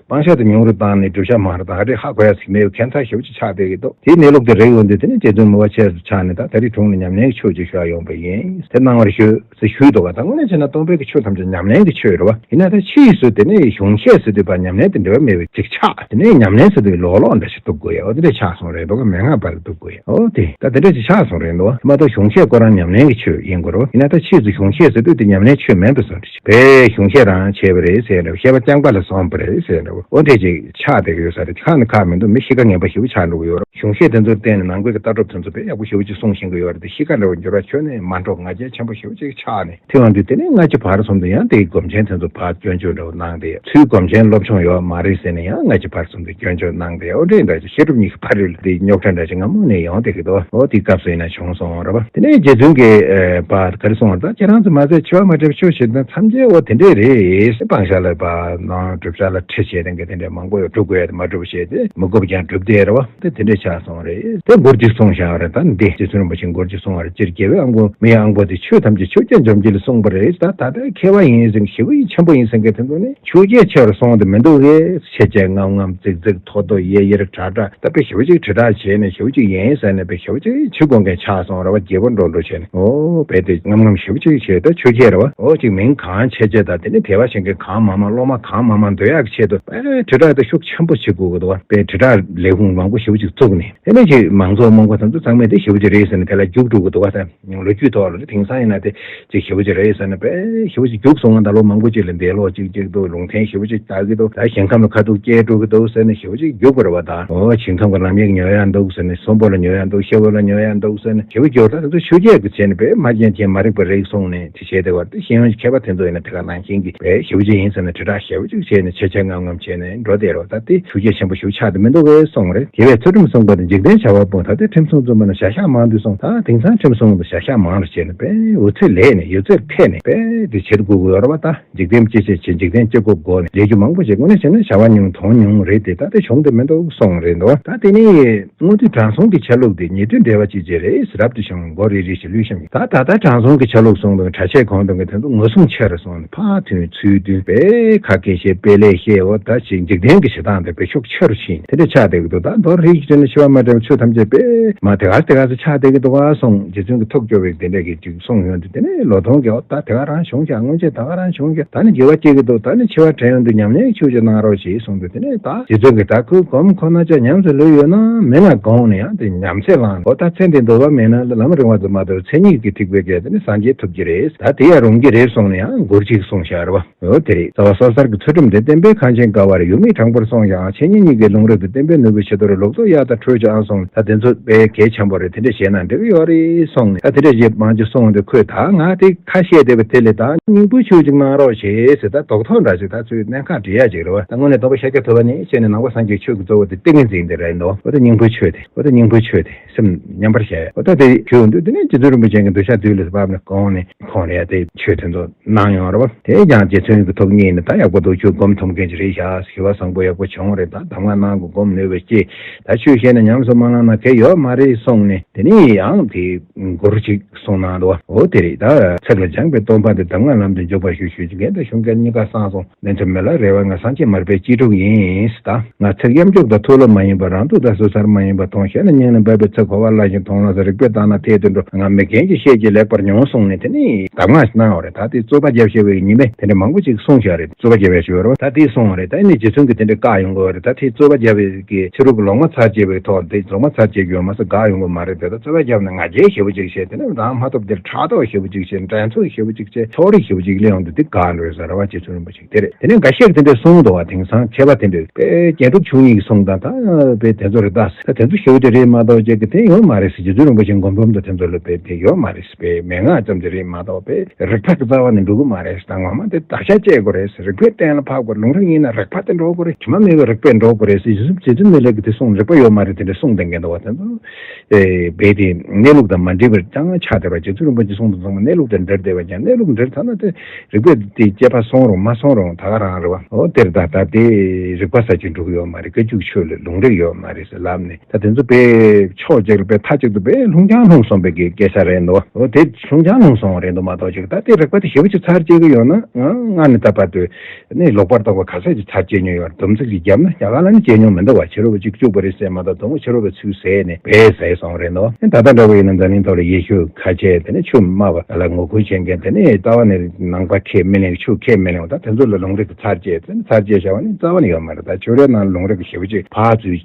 སྤང་བྱ་དེ་ཉུང་རུ་བཏང་ནས་བསྒྲུབ་བྱ་མང་རུ་བཏང་། ཨ་རེ་ཧ་གོ་ཡ་ཟིག་མེད་པའི་ཁྱད་མཚར་ཞེ་པོ་ཅིག་ཆགས་བསྡད་ཀྱི་འདུག་དེའི་གནས་ལུགས་དེ་རེག་ཡོང་དུས་དེ་ནས་རྗེ་བཙུན་མོས་པ་ཆེ་རུ་ཆགས་ནས་ད་ད་རེས་དྲུང་ནས་ཉམས་ལེན་གྱི་ཆོས་ཅིག་ཞུ་ཡ་ཡོང་པ་ཡིན། དེ་གནང་བར་ཞུ་ཟེར་ཞུས་འདུག་ག་ད་དངོས་གནས་བྱས་ན་སྟོང་པའི་གི་ཆོས་ཐམས་ཅད་ཉམས་ལེན་གྱི་ཆོས་རེད་བ། ཡིན་ན་ད་ཕྱིས་སུ་དེ་ནས་གཞུང་བཤད་ཟེར་དུས་པ་ཉམས་ལེན་དེ་འབྲེལ་བ་མེད་པའི་ཅིག་ཆགས། དེ་ནས་ཉམས་ལེན་ཟེར་དུས་ལོག་ལོག་འདྲ་ཞིག་འདུག་དགོས་ཡ། འོ་དེ་འདྲ་ཆགས་སོང་རེད་འདུག་ག་མན་ངག་པ་ལ་འདུག་དགོས་ཡ། འོ་དེ་ད་དེ་འདྲ་ཞིག་ཆགས་སོང་རེད་འདུག་ག་མ་གཏོགས་གཞུང་བཤད་ཁོ་རང་ཉམས་ལེན་གྱི་ཆོས་ཡིན་དགོས་རེད་བ། ཡིན་ན་ད་ཕྱིས་སུ་གཞུང་བཤད་ཟེར་དུས་དེ་ཉམས་ལེན་ཆོས་མིན་པ་བཟོ་འདྲ་ཞིག་དཔེ་གཞུང་བཤད་རང་བྱས་པ་རེད་ཟེར་འདྲ། བཤད་པ་རྐྱང་པ་ལ་སོང་པ་རེད་ཟེར་འདྲ། འོ་འདྲ་ཅིག་ཆགས་བསྡད་ཀྱི་ཡོད་ས་རེད། ཁག་ནི་ཁག་མི་འདུག་མི་གཤིས་ཀ་ངན་པ་ཞེ་པོ་ཆགས་འགྲོ་གི་ཡོད་རེད། གཞུང་བཤད་དེ་ཚོར་བརྟེན་ནས་ནང་པའི་གི་ལྟ་གྲུབ་དེ་ཚོ་དཔེ་ཡག་པོ་ཞེ་པོ་ཅིག་གསུངས་ཤེས་ཀྱི་ཡོད་རེད་དེ། གཤིས་ཀ་འདྲ་བོ་འགྱུར་བ་ཁྱོན་ནས་མ་འགྲོ། ང་རྒྱལ་ཆེན་པོ་ཞེ་པོ་ཅིག་ཆགས་ནས། དེ་ཡང་དུས་དེ་ནས་སྔ་ཕྱི་བར་གསུམ་དུ་ཡང་དེའི་སྒོམ་ཆེན་དེ་ཚོ་ཕར་སྐྱོན་བརྗོད་འདྲ་བོ་གནང་སྟེ། ཚུར་སྒོམ་ཆེན་སློབ་སྦྱོང་ཡོད་མ་རེད་ཟེར་ནས་ཡང་སྔ་ཕྱི་བར་གསུམ་དུ་སྐྱོན་བརྗོད་གནང་སྟེ། འོ་འདྲ་འདྲ་ཅིག་བཤད་སྒྲུབ་གཉིས་ཀྱི་བར་རོལ་དེ་རྙོག་དྲ་འདྲ་ཅིག་སྔ་མོ་ནས་ཡོང་བསྡད་ཀྱི་འདུག་འོ་དེའི་སྐབས་སུ་ཡིན་ན་བྱུང་སོང་རེད་པ། དེ་ནས་རྗེ་བཙུན་གྱིས་ཨ་པ་ག་རེ་གསུངས་པ་རེད། ད་ཁྱེད་རང་ཚོ་མ་ཟད་འཆི་བ་མ་བསྒྲིབས་ཆོས་བྱེད་དང་ཐམས་ཅད་འོ་དེ་འདྲས་རེད། སྤང་བྱ་ལ་བ་ནང་བསྒྲུབ་བྱ་ལ་ཁྲིད་བྱེད་མཁན་གྱི་དེ་འདྲས་མང་པོ་ཡོད། སྒྲུབ་དགོས་ཡ་དེ་མ་བསྒྲུབས་བྱས་ཏེ་མི་དགོས་པ་ཀྱང་བསྒྲུབས་བསྡད་རེད་པ། དེ་དེ་འདྲས་ཆགས་སོང་རེད། དེ་མགུར་གཅིག་གསུངས་བཞག་པ་རེད། ད་འདི་རྗེ་བཙུན་རིན་པོ་ཆེས་མགུར་གཅིག་གསུངས་པ་རེད། སྤྱིར་རྒྱལ་བའི་དབང་པོ་མི་ཡི་དབང་པོ་དེ། ཆོས་ཐམས་ཅད་ཆོས་ཅན་འཇོམས་བྱེད་ལ་གསུངས་པ་རེད། ད་ད་ལྟའི་མཁས་པ་ཡིན་ཟེར་མཁན་ཞེ་པོ་ཡིན་ཆེན་པོ་ཡིན་ཟེར་མཁན་དེ་ཚོ་ནི་ཆོས་བརྒྱད་ཆེ་བར་སོང་དེ་མི་འདུག་གས། ཆེ་ཆེ་རྔམ་རྔམ་ཙིག་ཙིག་མཐོ་མཐོ་ཡེ་ཡེར་དྲག་དྲག་ད་དཔེ་ཞེ་པོ་ཅིག་དྲིལ་བསྒྲགས་བྱས་ནས་ཞེ་པོ་ཅིག་ཡིན་ཟེར་ནས་དཔེ་ཞེ་པོ་ཅིག་ཕྱི་དགོས་མཁན་ཆགས་སོང་རེད་པ། རྒྱལ་པོ་འགྲོ་འགྲོ་བྱས་ནས། འོ་དཔེ་དེ་རྔམ་རྔམ་ཞེ་པོ་ཅིག་བྱས། ད་ཆོས་བརྒྱད་རེད་པ། འོ་ཅིག་མིང་གང་ཆེ་ཆེ་དང་དེ་ནི་དད་པ་བྱེད་མཁན་གང་མང་མང་སློབ་མ་གང་མང་མང་འདོད་ཡག་གི་ཆེད་དུ་དཔེ་དྲིལ་བསྒྲགས་དེ་ཤུགས་ཆེན་པོ་བྱེད་དགོས་ཀྱི་འདུག་པ། དཔེ་དྲིལ་བསྒྲགས་ལས་ཁུངས་མང་པོ་ཞེ་པོ་ཅིག་བཙུགས་ནས། དེ་ནས་ཅིག་མང་ཚོགས་རྨོངས་པ་དེ་ཚོ་ཚང་མས་དེ་ཞེ་པོ་ཅིག་རེད་ཟེར་ནས་དེ་ལ་རྒྱུགས་འགྲོ་གི་འདུག་པ། ད་ལོ་རྒྱུས་ཐོག་ལ་དེང་སང་ཡིན་ན་དེ་ཅིག་ཞེ་པོ་ཅིག་རེད་ཟེར་ནས་དཔེ་ཞེ་པོ་ཅིག་རྒྱུགས་སོང་བ། ད་ལོ་མང་པོ་ཅིག་ལ་འདས་ལོག་ཅིག་ཅིག་འདུག་ལུང་བསྟན་ཞེ་པོ་ཅིག་དར་གི་འདུག་ད་ཞིང་ཁམས་ལ་ཁ་ཐུག་སྐྱེལ་འགྲོ་གི་འདུག་ཟེར་ནས་ཞེ་པོ་ཅིག་རྒྱུགས་པ་རེད་པ། ད་འོ་ཞིང་ཁམས་ཀྱི་ལམ་ཡིག་ཉོ་ཡག་འདུག་ཟེར་ནས། གསོན་པོ་ལ་ཉོ་ཡག་འདུག་ཤི་བོ་ལ་ཉོ་ཡག་འདུག་ཟེར་ནས་ཞེ་པོ་རྒྱུགས། ད་དེ་ཚོ་ཆོས་བརྒྱད་ཀྱི་བྱས་ནས་དཔེ་མ་རྒྱན་ཅན་མ་རིག་པ་རེད་གསུངས་ནས་དེ་བྱས་བསྡད་པ་རེད། དེ་ཤེས་ཡོན་གྱི་མཁས་པ་དེ་ཚོ་ཡིན་ན་དེ་ག་ནང་བཞིན་གྱི་དཔེ་ཞེ་པོ་ཅིག་ཡིན་ཟེར་ནས་དྲིལ་བསྒྲགས་ཞེ་པོ་ཅིག་བྱས་ནས་ཆེ་ཆེ་རྔམ་རྔམ་བྱས་ནས་འགྲོ་བསྡད་རེད་པ། ད་དེ་ཆོས་བརྒྱད་ཆེན་པོ་ཞེ་པོ་ཆགས་དེ་མི་འདུག་གས་གསུངས་རེད། རྒྱལ་བས་ཚུལ་ཁྲིམས་བསྲུངས་པ་དང་། འཇིག་རྟེན་བྱ་བ་སྤོང་། ད་ལྟའི་ཁྲིམས་སྲུང་བཙུན་པ་རྣམས། བྱ་གཞག་མང་དུ་བསྲུང་། ད་དེང་སང་ཁྲིམས་སྲུང་དང་བྱ་གཞག་མང་རུ་བྱས་ནས་དཔེ་འོད་ཚད་ལས་ནས་ཡོད་ཚད་འཕེལ་ནས་དཔེ་དེ་བྱེད་དགོས་ཀྱི་ཡོད་རེད་པ། ད་འཇིག་རྟེན་སྤྱི་བྱེ་བྱེད། འཇིག་རྟེན་སྤྱི་སྒོ་སྒོ་ནས་ལས་རྒྱུ་མང་པོ་ཞིག་དངོས་གནས་བྱས་ན་བྱ་བ་ཉུང་དོན་ཉུང་རེད་དེ། ད་དེ་བྱུང་དེ་མི་འདུག་གསུངས་རེད་འདུག་ད་དེ་ནི་དངོས་དུས་དྲང་སྲོང་གི་ཆ་ལུགས་དེ་ཉེ་དུས་འབྲེལ་བ་ཅི་བྱེད་རེད། རབ་ཏུ་བྱུང་མགོ་རིལ་རིལ་ཞིང་ལུས་ཤམ་ཞིང་། ད་ད་ལྟ་དྲང་སྲོང་གི་ཆ་ལུགས་སོང་དང་གྲྭ་ཆས་གོན་དང་གི་དེ་ཚོ་ངོ་སྲུང་ཆེ་རུ་སོང་ནས་ཕར་ཐོན་ཚུར་ཐོན་དཔེ་ཁ་སྐད་བཤད་དཔེ་ལས་བཤད། འོ་ད་ཅིག་འཇིག་རྟེན་གྱི་ཞེ་སྡང་དེ་དཔེ་ཤུགས་ཆེ་རུ་ཕྱིན་དེ་འདྲ་ཆགས་བསྡད་ཀྱི་འདུག་ད་མདོར་རིགས་བྱས་ན་འཆི་བ་མ་བསྒྲིབས་ཆོས་ཐམས་ཅད་དཔེ་མ་དེ་ག་དེ་ག་ཚོད་ཆགས་བསྡད་ཀྱི་འདུག་ག་གསུངས། རྗེ་བཙུན་གྱི་ཐུགས་སྐྱོ་བའི་དེ་འདྲ་གི་ཅིག་གསུངས་ཡོང་དུས། དེ་ནས་ལོ་ཐོང་གིས་འོ་ད་དེ་ག་རང་བྱུང་ཤག་སྔོན་ཆད་ད་ག་རང་བྱུང་ཤག་ད་ནི་འགྱུར་བ་སྐྱེ་གི་འདུག་ད་ནི་འཆི་བ་དྲན་ཡོང་དུས་ཉམས་ལེན་ཆོས་ཅིག་གནང་རོགས་ཞེས་གསུངས་དུས། དེ་ནས་ད་རྗེ་བཙུན་གྱིས་ད་ཁོའི་སྒོམ་ཁོ་ན་ཅག་ཉམས་སུ་ལེན་ཡོད་ན་མེད་ན་དགོངས་ནས་ཡང་དེ་ཉམས་ཚད་བླངས་ནས། འོ་ད་ཚེ་འདིར་འདོད་པ་མེད་ན་ལམ་རིང་བ་ཙམ་མ་གཏོགས་མཚན་ཉིད་ཀྱི་ཐེག་པའི་གེགས་དེ་ནི་སངས་རྒྱས་ཐུབ་ཀྱི་རེད། ད་དེ་ཡང་རུང་གི་རེད་གསུངས་ནས་ཡང་མགུར་གཅིག་གསུངས་ཤག་རེད་པ། འོ་དེ་རེད། རྩ་བ་སོ་སོར་གྱི་ཚུལ་ཁྲིམས་དེ། བསྟན་པའི་ཁང་ཆེན་ཀ་བར་ཡོད། མི་དྲང་པོར་སྲུང་ཞིང་། འཆད་ཉན་གཉིས་ཀའི་ལུང་རིགས་དང་། བསྟན་པའི་ནོར་བུའི་ཕྱི་དོར་ལུགས་ཚོགས་གཡའ་དང་ཁྲོད་ཀྱང་གསུངས། ད་དེ་ཚོ་དཔེ་གལ་ཆེན་པོ་རེད། དེ་འདྲ་བྱས་ན་འགྲིག་གི་ཡོད་རེད་གསུངས་ནས། ད་དེ་འདྲ་ཞེས་མང་ཆེ་གསུངས་ཏེ། ཁོས་ད་ང་དེ་ཁ་བཤད་བསྡད་པ་དེ་ལས་ད་སྙིང་པོའི་ཆོས་ཅིག་གནང་རོགས་བྱེད་ཟེར། ད་རྡོག་ཐོ་འདྲ་ཅིག་ད་ཚུར་གནད་འགག་འདྲི་ཡ་ཅིག་རེད་པ། ད་དངོས་གནས་སྟོན་པ་ཤཱཀྱ་ཐུབ་པ་ནས་བྱས་ནས་ནང་པ་སངས་རྒྱས་ཆོས་ཀྱི་གཙོ་བོ་དེ་ཏིང་ངེ་འཛིན་དེ་རེད་འདུག་འོ་ད་སྙིང་པོའི་ཆོས་དེ། འོ་ད་སྙིང་པོའི་ཆོས་དེ་སེམས་མཉམ་པར་བཞག་འོ་ད་དེ་ཞུ་འདུག་དེ་ནས་རྗེ་བཙུན་རིན་པོ་ཆེ་གི་གདུལ་བྱ་དུས་ལ་བབས་ནས་གོང་ནས་ཁོང་ལ་ཡ་དེ་ཆོས་དེ་ཚོ་གནང་ཡོང་རེད་པ། དེ་ཀྱང་རྗེ་བཙུན་གྱི་ཐུགས་མཉེས་ནས། ད་ཡག་པོ་འདུག་ཁྱོད་སྒོམ་ཐུབ་མཁན་ཅིག་རེད་ཤག་ཞི་བ་བཟང་པོ་ཡག་པོ་བྱུང་རེད། ད་གདམས་ངག་གནང་དགོས། སྒོམ་ནུས་པ་སྐྱེས། ད་ཆོས་བཤད་ན་ཉམས་སུ་མ་བླངས་ན་གལ་ཡོད་མ་རེད་གསུངས་ནས། དེ་ནས་ཡང་དེ་མགུར་ཅིག་གསུངས་གནང་འདུག་འོ་དེ་རེད། ད་ཚིག་ལ་སྦྱངས་པའི་སྟོན་པ་དེ། གདམས་ངག་ལམ་དུ་འཇུག་པར་ཞུ། ཞུ་རྒྱལ་དང་གཞུང་སྐད་གཉིས་ཀ་གསང་གསུམ། ལན་ཚུལ་མི་ལ་རེ་བ་ང་སངས་རྒྱས་མར་པའི་གཅེས་ཕྲུག་ཡིན། ད་ང་ཚིག་གཡམ་རྒྱུག་དང་ཐུགས་ལ་མ་ཡིན་པ། རང་ཐུགས་དང་སོ་སོར་མ་ཡིན་པ་མཐོང་། ཞེ་ན་སྙིང་ནས་འབབ་པའི་ཚིག་གོ་བ་སླ་ཞིང་མཐོང་ལམ་སོགས། རིགས་པས་བརྟགས་ན་ཐད་དུ་འགྲོ། ང་མི་རྒན་གྱི་བཤད་ཀྱིས་ལེགས་པར་མྱོང་གསུངས་ནས་དེ་ནས་གདམས་ངག་གནང་བ་རེད། ད་དེ་རྩོད་པ་རྒྱབ་ཤེས་པའི་ཉི་མས་དེ་འདྲ་མང་པོ་ཅིག་གསུངས་བཞག་རེད། རྩོད་པ་རྒྱབ་ཡ་ཞིག་ཡོད་རེད་པ། ད་དེ་གསུངས་བ་རེད། ད་ཨ་ནི་རྗེ་བཙུན་གྱིས་དེ་འདྲ་བཀག་ཡོང་དགོས་པ་རེད། ད་དེ་རྩོད་པ་རྒྱབ་པའི་གི་ཕྱི་རོལ་གྱི་ལོག་སྨྲ་ཚར་བཅད་པའི་ཐོག་དེ་ལོག་སྨྲ་ཚར་བཅད་ཀྱི་ཡོད་མ་ཟད་དགག་ཡོང་གི་མ་རེད་དེ། ད་རྩོད་པ་རྒྱབ་ནས་ང་རྒྱལ་ཞེ་པོ་ཅིག་བྱས། དེ་ནས་རང་མ་ཐོབ་དེར་ཕྲག་དོག་ཞེ་པོ་ཅིག་བྱས། འགྲན་ཚོགས་ཞེ་པོ་ཅིག་བྱས། ཕྱོགས་རིས་ཞེ་པོ་ཅིག་སླེབས་ཡོང་དུས་དེ་དགག་འགྲོ་ས་རེད་པ། རྗེ་བཙུན་རིན་པོ་ཆེ་དེ་རེད། དེ་ནས་འགའ་ཤས་དེ་འདྲ་གསུངས་འདུག་པ། དེང་སང་མཁས་པ་དེ་འདྲས་དཔེ་རྒྱན་དྲུག་མཆོག་གཉིས་ཀྱིས་གསུངས་དང་ད་དཔེ་དེ་ཚོ་རེད། ད་ད་དེ་ཚོ་ཞེ་པོ་ཅིག་རེད་མ་གཏོགས་ཅིག་གི་དེ་ཡོད་མ་རེད་ཟེར། རྗེ་བཙུན་རིན་པོ་ཆེའི་མགུར་འབུམ་དང་དེ་ཚོ་ལ་དཔེ་དེ་ཡོད་མ་རེད་ཟེར། དཔེ་མན་ངག་ཙམ་ཅིག་རེད་མ་གཏོགས་དཔེ་རིགས་པ་གི་རྩ་བ་ནས་འགྲོ་གི་མ་རེད་ཟེར། ད་ངོ་མ་དེ་བདག་ཅག་བཅད་དགོས་རེད་ཟེར། རིགས་པས་གཏན་ལ་ཕབ་དགོས། ལུང་རིགས་ཡིན་ན་རིགས་པ་དེ་འགྲོ་དགོས་རེད། དྲི་མ་མེད་པའི་རིགས་པས་འགྲོ་དགོས་རེད་ཟེར། རྗེ་བཙུན་མི་ལ་གིས་དེ་གསུངས། རིགས་པ་ཡོད་མ་རེད། དེ་འདྲ་གསུངས་བསྡད་མཁན་འདུག་པ། དེ་ཚོ་ཨེ་བས་དེ་གནས་ལུགས་དང་མ་འདྲེས་པར་ཅང་ཆགས་བསྡད་པ། རྗེ་བཙུན་རིན་པོ་ཆེས་གསུངས་དང་མཚུངས་པ་གནས་ལུགས་དང་འབྲེལ་བསྡད་པ་ཀྱང་། གནས་ལུགས་འབྲེལ་ཚར་ན་དེ་རིགས་པས་དེ་དཔྱད་པ་སོང་རུང་མ་སོང་རུང་ད་ག་རང་རེད་པ། འོ་དེར་ད་ད་དེ་རིགས་པ་ཟེར་གྱི་འགྲོ་གི་ཡོད་མ་རེད། སྐད་ཅིག་ཆོས་ལ་ལུང་རིགས་ཡོད་མ་རེད་ཟེར་ལབ་ནས། ད་དེ་ཚོ་དཔེ་ཕྱོགས་གཅིག་ལ་དཔེ་མཐའ་གཅིག་ཏུ་དཔེ་ལྷུང་རྐྱང་ལྷུང་སོང་བའི་གི་སྐད་ཆ་རེད་འདུག་འོ་དེ་ལྷུང་རྐྱང་ལྷུང་སོང་བ་རེད་འདུག་མ་གཏོགས་ཅིག་ད་དེ་རིགས་པ་དེ་ཞེ་པོ་ཅིག་ཚར་བཅད་གི་ཡོད་ན། ང་ནི་ད་བར་དུ་ནི་ལོག་པར་རྟོག་པ་ག་ཚོད་ཅིག་ཚར་བཅད་མྱོང་ཡོད་རེད། སྡོམ་ཚིག་ཅིག་བརྒྱབ་ན་རྒྱ་གར་ལ་ནི་བཅད་མྱོང་མི་འདུག་པ། ཕྱི་རོལ་པ་གཅིག་བཅུག་པ་རེད་ཟེར་མ་གཏོགས། དོན་ཕྱི་རོལ་པའི་ཚུལ་ཟེར་ནས་བས་ཟེར་སོང་རེད་འདུག་ད་ལྟ་འདྲ་བོ་ཡིན་ན་འཛམ་གླིང་ཐོག་ལ་ཡེ་ཤུ་ཁ་ཆེ་དེ་ནས་ཆོས་སྨྲ་བ་ལ་ངོ་རྒོལ་བྱེད་མཁན་དེ་ནས་རྩ་བ་ནས་ནང་པ་ཁས་མི་ལེན། ཆོས་ཁས་མི་ལེན་པ། ད་དེ་ཚོ་ལ་ལུང་རིགས་ཀྱི་ཚར་བཅད་དེ་ཚར་བཅད་བྱ་བ་ནི་རྩ་བ་ནས་ཡོད་མ་རེད། ད་ཆོས་རའི་ནང་ལ་ལུང་རིགས་ཀྱི་ཞེ་པོ་ཅིག་ཕར་ཚུར་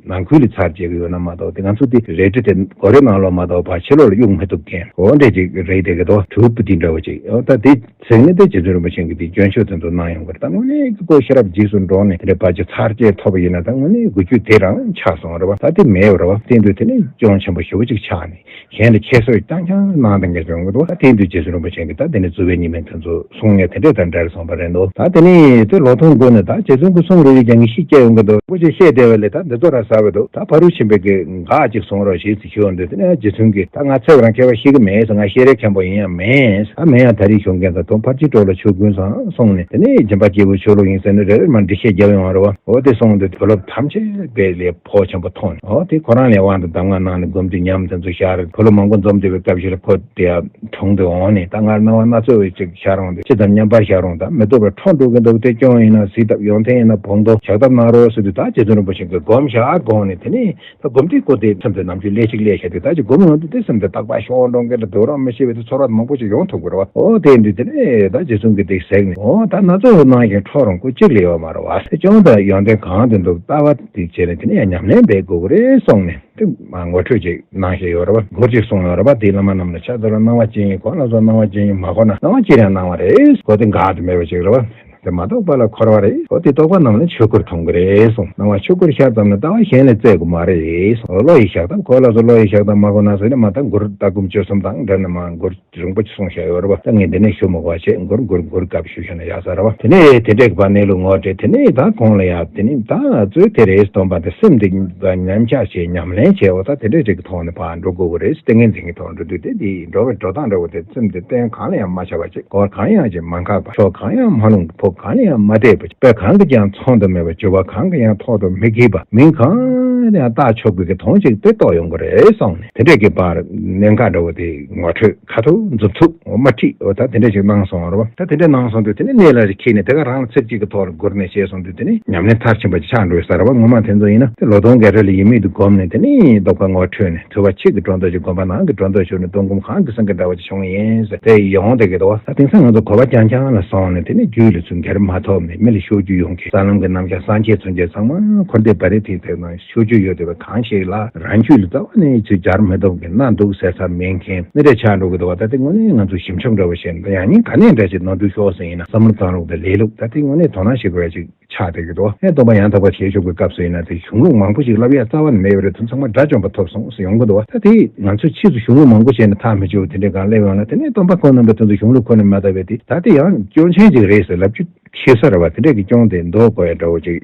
ནང་ཁུལ་ལ་ཚར་བཅད་ཀྱི་ཡོད་ན་མ་གཏོགས། དེ་ང་ཚོ་དེ་རལ་གྲི་དེ་སྒོ་རའི་ནང་ལོགས་མ་གཏོགས་ཕར་ཕྱི་ལོགས་ལ་གཡུག་མི་ཐུབ་མཁན་འོ་འདྲ་ཅིག་རེད་བསྡད་ཀྱི་འདུག་གྲུབ་པ་དེ་འདྲ་བོ་ཅིག་འོ་ད་དེ་ཟེར་ནས་དེ་རྗེ་བཙུན་རིན་པོ་ཆེ་གིས་དེ་སྐྱོན་ཤོས་དེ་ཚོ་གནང་ཡོང་གི་རེད། ད་དངོས་གནས་ཀྱི་ཁོ་ཤེས་རབ་རྗེས་སུ་འགྲོ་ནས་དེ་འདྲ་ཕར་ཅིག་ཚར་བཅད་ ཐོབ་པ་ཡིན་ན་ད་དངོས་གནས་དགུ་བཅུ་དེ་རང་ཆགས་སོང་རེད་བ། ད་དེ་མེད་རེད་བ། དེ་འདུག་དེ་ནས་སྐྱོན་ཆེན་པོ་ཞེ་པོ་ཅིག་ཆགས་ནས། གཞན་ལ་ཁྱད་གསོད་རྐྱང་རྐྱང་གནང་བསྡད་མཁན་བྱུང་གི་འདུག་ད་དེ་དུས་རྗེ་བཙུན་རིན་པོ་ཆེ་གིས་ད་དེ་ནས་རྫུ་བའི་ཉི་མའི་དོན་ཚོ་གསུང་ངེས་དེ་འདྲས་དང་འབྲེལ་སོང་བ་རེད་འདུག་ད་དེ་ནས་དེ་ལོ་ཐོང་དགོས་ནས་ད་རྗེ་བཙུན་གྱི་གསུང་རེ་རེ་རྒྱང་གི་ཤིག་སྐྱེ་ཡོང་གི་འདུག་པོ་ཆེ་བཤད་བསྡད་པ་ལས་ད་འདི་ཚོ་ར་ཟ་བ་འདུག་ད་ཕ་རུ་ཕྱིན་པའི་གི་འགག་ཅིག་སོང་རོགས་ཞེས་ཟེར་ཞུས་འདུག་དེ་ནས་རྗེ་བཙུན་གྱིས་ད་ང་ཚེ་བ་རང་མཁས་པ་ཤེས་གི་མེད་ཟེར། ང་ཤེས་རིག་མཁན་པོ་ཡིན་ཡང་མེད་ཟེར། ད་མེད་ཡང་ད་རེས་གཞུང་མཁན་ཚོ་དོན་ཕར་ཕྱིན་གྲོགས་ལ་ཆོས་ཀུན་བཟང་གསུངས་ནས་དེ་ནས་སྦྱིན་པ་སྐྱེས་བུ་ཆོས་ལུགས་ཡིན་ཟེར་ནས་རེ་རེ་མར་འགྲེལ་བཤད་རྒྱབ་ཡོང་བ་རེད་བ། འོ་དེ་གསུངས་འདུག་བུ་སློབ་ཐམས་ཅད་པའི་ལས་ཕོག་ཆེན་པོ་མཐོང་ནས། འོ་དེ་ཁོ་རང་ལས་དབང་དུ་གདམས་ངག་གནང་ནས་སྒོམ་དུས་ཉམས་དེ་ཚོ་ཤར། བུ་སློབ་མང་པོ་འཛོམས་བསྡད་པའི་སྐབས་ཤིག་ལ་ཁོ་དེ་ཡང་གྲོངས་ཏེ་འོང་ནས། ད་སྔར་སྣང་བ་སྣ་ཚོགས་པའི་ཅིག་ཤར་འོང་དུས་ཅི་ཙམ་མཉམ་པར་ཤར་འོང་། ད་མི་ལྡོག་པའི་འཕྲོ་འགྲོ་གི་འདུག་དེ་སྐྱོན་ཡིན་ན་གཟིགས་སྟབས། ཡོན་ཏན་ཡིན་ན་བོགས་འདོན། ཕྱག་བཏབ་གནང་རོགས་ཟེར་དུས་ད་རྗེ་བཙུན་རིན་པོ་ཆེ་གིས་སྒོམ་བཞག་དགོངས་ནས། དེ་ནས་ད་སྒོམ་དུས་ཁོ་དེ་སེམས་དེ་ནམ་རྒྱུན་ལྷོད་ཅིག་ལྷོད་བཞག་དུས་ད་ཅིག་སྒོམ་ཡོང་དུས་དེ་སེམས་དེ་རྟག་པར་ཤོར་འགྲོ་གི་འདུག་རང་མི་ཤེས་པའི་དེ་ཚོར་བ་མང་པོ་ཞིག་ཡོང་ཐུབ་ཀྱི་རེད་བ། འོ་དེ་ཡིན་དུས་དེ་ནས་ད་རྗེ་བཙུན་གྱིས་དེ་གཟིགས་ནས། འོ་ད་སྣ་ཚོགས་སུ་སྣང་ཞིང་འཕྲོ་རུང་ཁོ་གཅིག་ལས་ཡོད་མ་རེད་བ། དེ་སྐྱོན་དང་ཡོན་ཏན་གང་དུ་འདུག་ལྟ་བ་དེ་བྱས་ནས་དེ་ནས་ཡང་ཉམས་ལེན་འབད་དགོས་ཀྱི་རེད་གསུངས་ནས། དེ་མ་ངོ་སྤྲོད་ཅིག་གནང་བཞིན་ཡོད་རེད་བ། མགུར་ཅིག་གསུངས་ཡོད་རེད་བ། དེའི་བླ་མ་རྣམས་ལ་ཕྱག་འཚལ་ལོ། སྣང་བ་ཅན་ཡིན་གོ་ལ་སོགས། སྣང་བ་ཅན་ཡིན་མ་གོ་ན། སྣང་བ་ཅི་རང་སྣང་བ་རེད། གོ་དེ་འགག་ཏུ་མེད་པ་ཅིག་རེད་བ། དེ་མ་རྟོགས་པ་ལ་འཁོར་བ་རེད། འོ་དེ་རྟོགས་པ་རྣམས་ལ་ཆོས་སྐུར་མཐོང་གི་རེད་གསུངས། སྣང་བ་ཆོས་སྐུར་ཤར་ཙམ་ལ་ལྟ་བ་གཞན་ལ་བཙལ་དགོས་མ་རེད་གསུངས། བློ་ཡི་ཞགས་ཐག་གོ་ལ་སོགས། བློ་ཡི་ཞགས་ཐག་མ་གོ་ན་ཟེར་ནས་མ་ད་མགུར་ལྟ་སྒོམ་སྤྱོད་གསུམ་དང་འབྲེལ་ནས་མ་མགུར་རིང་པོ་ཅིག་གསུངས་བཞག་ཡོད་རེད་བ། ད་ངས་འདི་ནས་ཞུ་མི་དགོས་པ་བྱས། མགུར་མགུར་མགུར་སྐབས་ཞུ་བཞག་ན་ཡག་ས་རེད་བ། དེ་ནས་དེ་འདྲས་ཀྱི་བར་གནས་ལུགས་ངོ་སྤྲད། དེ་ནས་ད་གོང་ལ་ཡང་དེ་ནས་ད་གཙོས་དེ་རེད། སྟོན་པ་དེ་སེམས་དེ་ཉམས་ཆག་བྱས་ཉམས་ལེན་བྱས་པ་ད་དེ་འདྲས་ཅིག་གི་ཐོག་ནས་ཕར་འགྲོ་དགོས་ཀྱི་རེད། ཏིང་ངེ་འཛིན་གྱི་ཐོག་འགྲོ་དུས་དེ་འདི་འགྲོ་བའི་འགྲོ་སྟངས་འདྲ་བོ་དེ་སེམས་དེ་རྟེན་གང་ལ་ཡང་མ་ཆགས་པ་བྱས། གོ་བ་གང་ཡང་ཅིག་མ་འགགས་པ། ཕྱོགས་གང་ཡང་མ་ལྷུང་། ཕུགས་གང་ལ་ཡང་མ་གཏད་པ། དཔེ་གང་གིས་ཀྱང་མཚུངས་དུ་མེད་པ། སྦྱོར་བ་གང་གིས་ཡང་ཐོག་ཏུ་མི་འགྱེལ་བ། མིང་གང་ལ་ཡང་བཏགས་ཆོག་པའི་གི་དོན་ཅིག་དེ་རྟོགས་ཡོང་གི་རེད་གསུངས་ནས། དེ་འདྲས་ཀྱི་བར་གནད་འགག་འདྲ་བོ་དེ་ངོ་འཕྲོད་ཁ་ཐུག་མཛུབ་ཚུགས་འོ་མ་ཁྲིད། འོ་ད་དེ་འདྲས་ཅིག་གནང་སོང་བ་རེད་བ། ད་དེ་འདྲས་གནང་སོང་དུས་དེ་ནས་གནད་ལ་རེ་ཁྱེར་ནས་དེ་ག་རང་ལ་ཚིག་གཅིག་གི་ཐོག་ལ་བསྒུར་ནས་བཤད་སོང་དུས་དེ་ནས་ཉམས་ལེན་མཐར་ཕྱིན་པ་ཅིག་ཆགས་འགྲོ་ས་རེད་བ། ངོ་མ་དེ་ཚོ་ཡིན་ན་དེ་ལོ་ཐོང་གི་རི་ལ་ཡིད་མེད་དུ་བསྒོམས་ནས་དེ་ནས་རྟོགས་པ་ངོ་འཕྲོད་ནས། ཐུབ་པ་ཆོས་ཀྱི་སྒྲོ་འདོགས་ཀྱི་དགོན་པ་ནང་གི་སྒྲོ་འདོགས་ཞུགས་ནས་སྟོན་སྒོམ་གང་གི་སེང་གེ་འདྲ་བ་ཅིག་བྱུང་བ་ཡིན་ཟེར་དེ་ཡོང་བསྡད་ཀྱི་འདུག་བ། ད་དེང་སང་ང་ཚོ་གོ་བ་རྐྱང་རྐྱང་ལ་སོང་ནས་དེ་ནས་རྒྱུད་ལ་ཚུར་འགྱུར་མ་ཐོབ་ནས་མི་ལ་ཤོར་རྒྱུ་ཡོང་གི། ས་ལམ་གྱི་རྣམ་གཞག་སངས་རྒྱས་མཚོན་བྱེད་ཚང་མ་འཁོར་འདས་བར་རི་དེའི་ཐད་ནས་ཤོར་རྒྱུ་ཡོད་བསྡད་པ་གང་ཞིག་ལ་རང་རྒྱུད་ལ་རྩ་བ་ནས་ཚུར་སྦྱར་མི་ཐུབ་མཁན་ན་འདུག་ཟེར་ས་མེད་མཁན་འདི་འདྲ་ཆགས་འགྲོ་གི་འདུག་བ། ད་དེ་དངོས་གནས་ང་ཚོ་ཞིབ་འཇུག་འདྲ་བོ་བྱས་ནས་ད་ཡང་སྙིང་ག་ནས་འདྲ་ཞིག་ནོར་འཁྲུལ་ཤོར་ཟིན་ཡིན་ན་བསམ་བློ་བཏང་རོགས་དང་ལས་ལུགས་ད་དེ་དངོས་གནས་དོ་སྣང་བྱེད་དགོས་ཡ་ཅིག་ཆགས་བསྡད་ཀྱི་འདུག་ཨེ་སྟོན་པ་ཡང་དག་པར་བྱེད་ཆོག་པའི་སྐབས་སུ་ཡིན་ན་དེ་གཞུང་ལུགས་མང་པོ་ཞིག་བསླབ་ཡ་རྩ་བ་ནས་མེད་པ་རེད། དེ་ཚང་མ་དགྲ་བཅོམ་པ་ཐོབ་སོང་ཟེར་ཡོང་གི་འདུག་བ། ད་དེ་ང་ཚོས་ཕྱིས་སུ་གཞུང་ལུགས་མང་པོ་བྱས་ནས་ཐག་མི་ཆོད་དེ་འདྲའི་སྒང་སླེབས་ཡོང་ན་དེ་ནས་སྟོན་པ་ཁོང་རྣམ་པས་དེ་ཚོ་གཞུང་ལུགས་ཁོ་ནས་མ་བལྟས་པས་དེ་ད་དེ་ཡང་སྐྱོན་ཅན་ཅིག་རེད་ཟེར་ལབ་རྒྱུ་ཤེས་ས་རེད་བ། དེ་འདྲས་ཀྱི་སྐྱོན་དེ་འདོགས་དགོས་ཡ་འདྲ་བོ་ཅིག་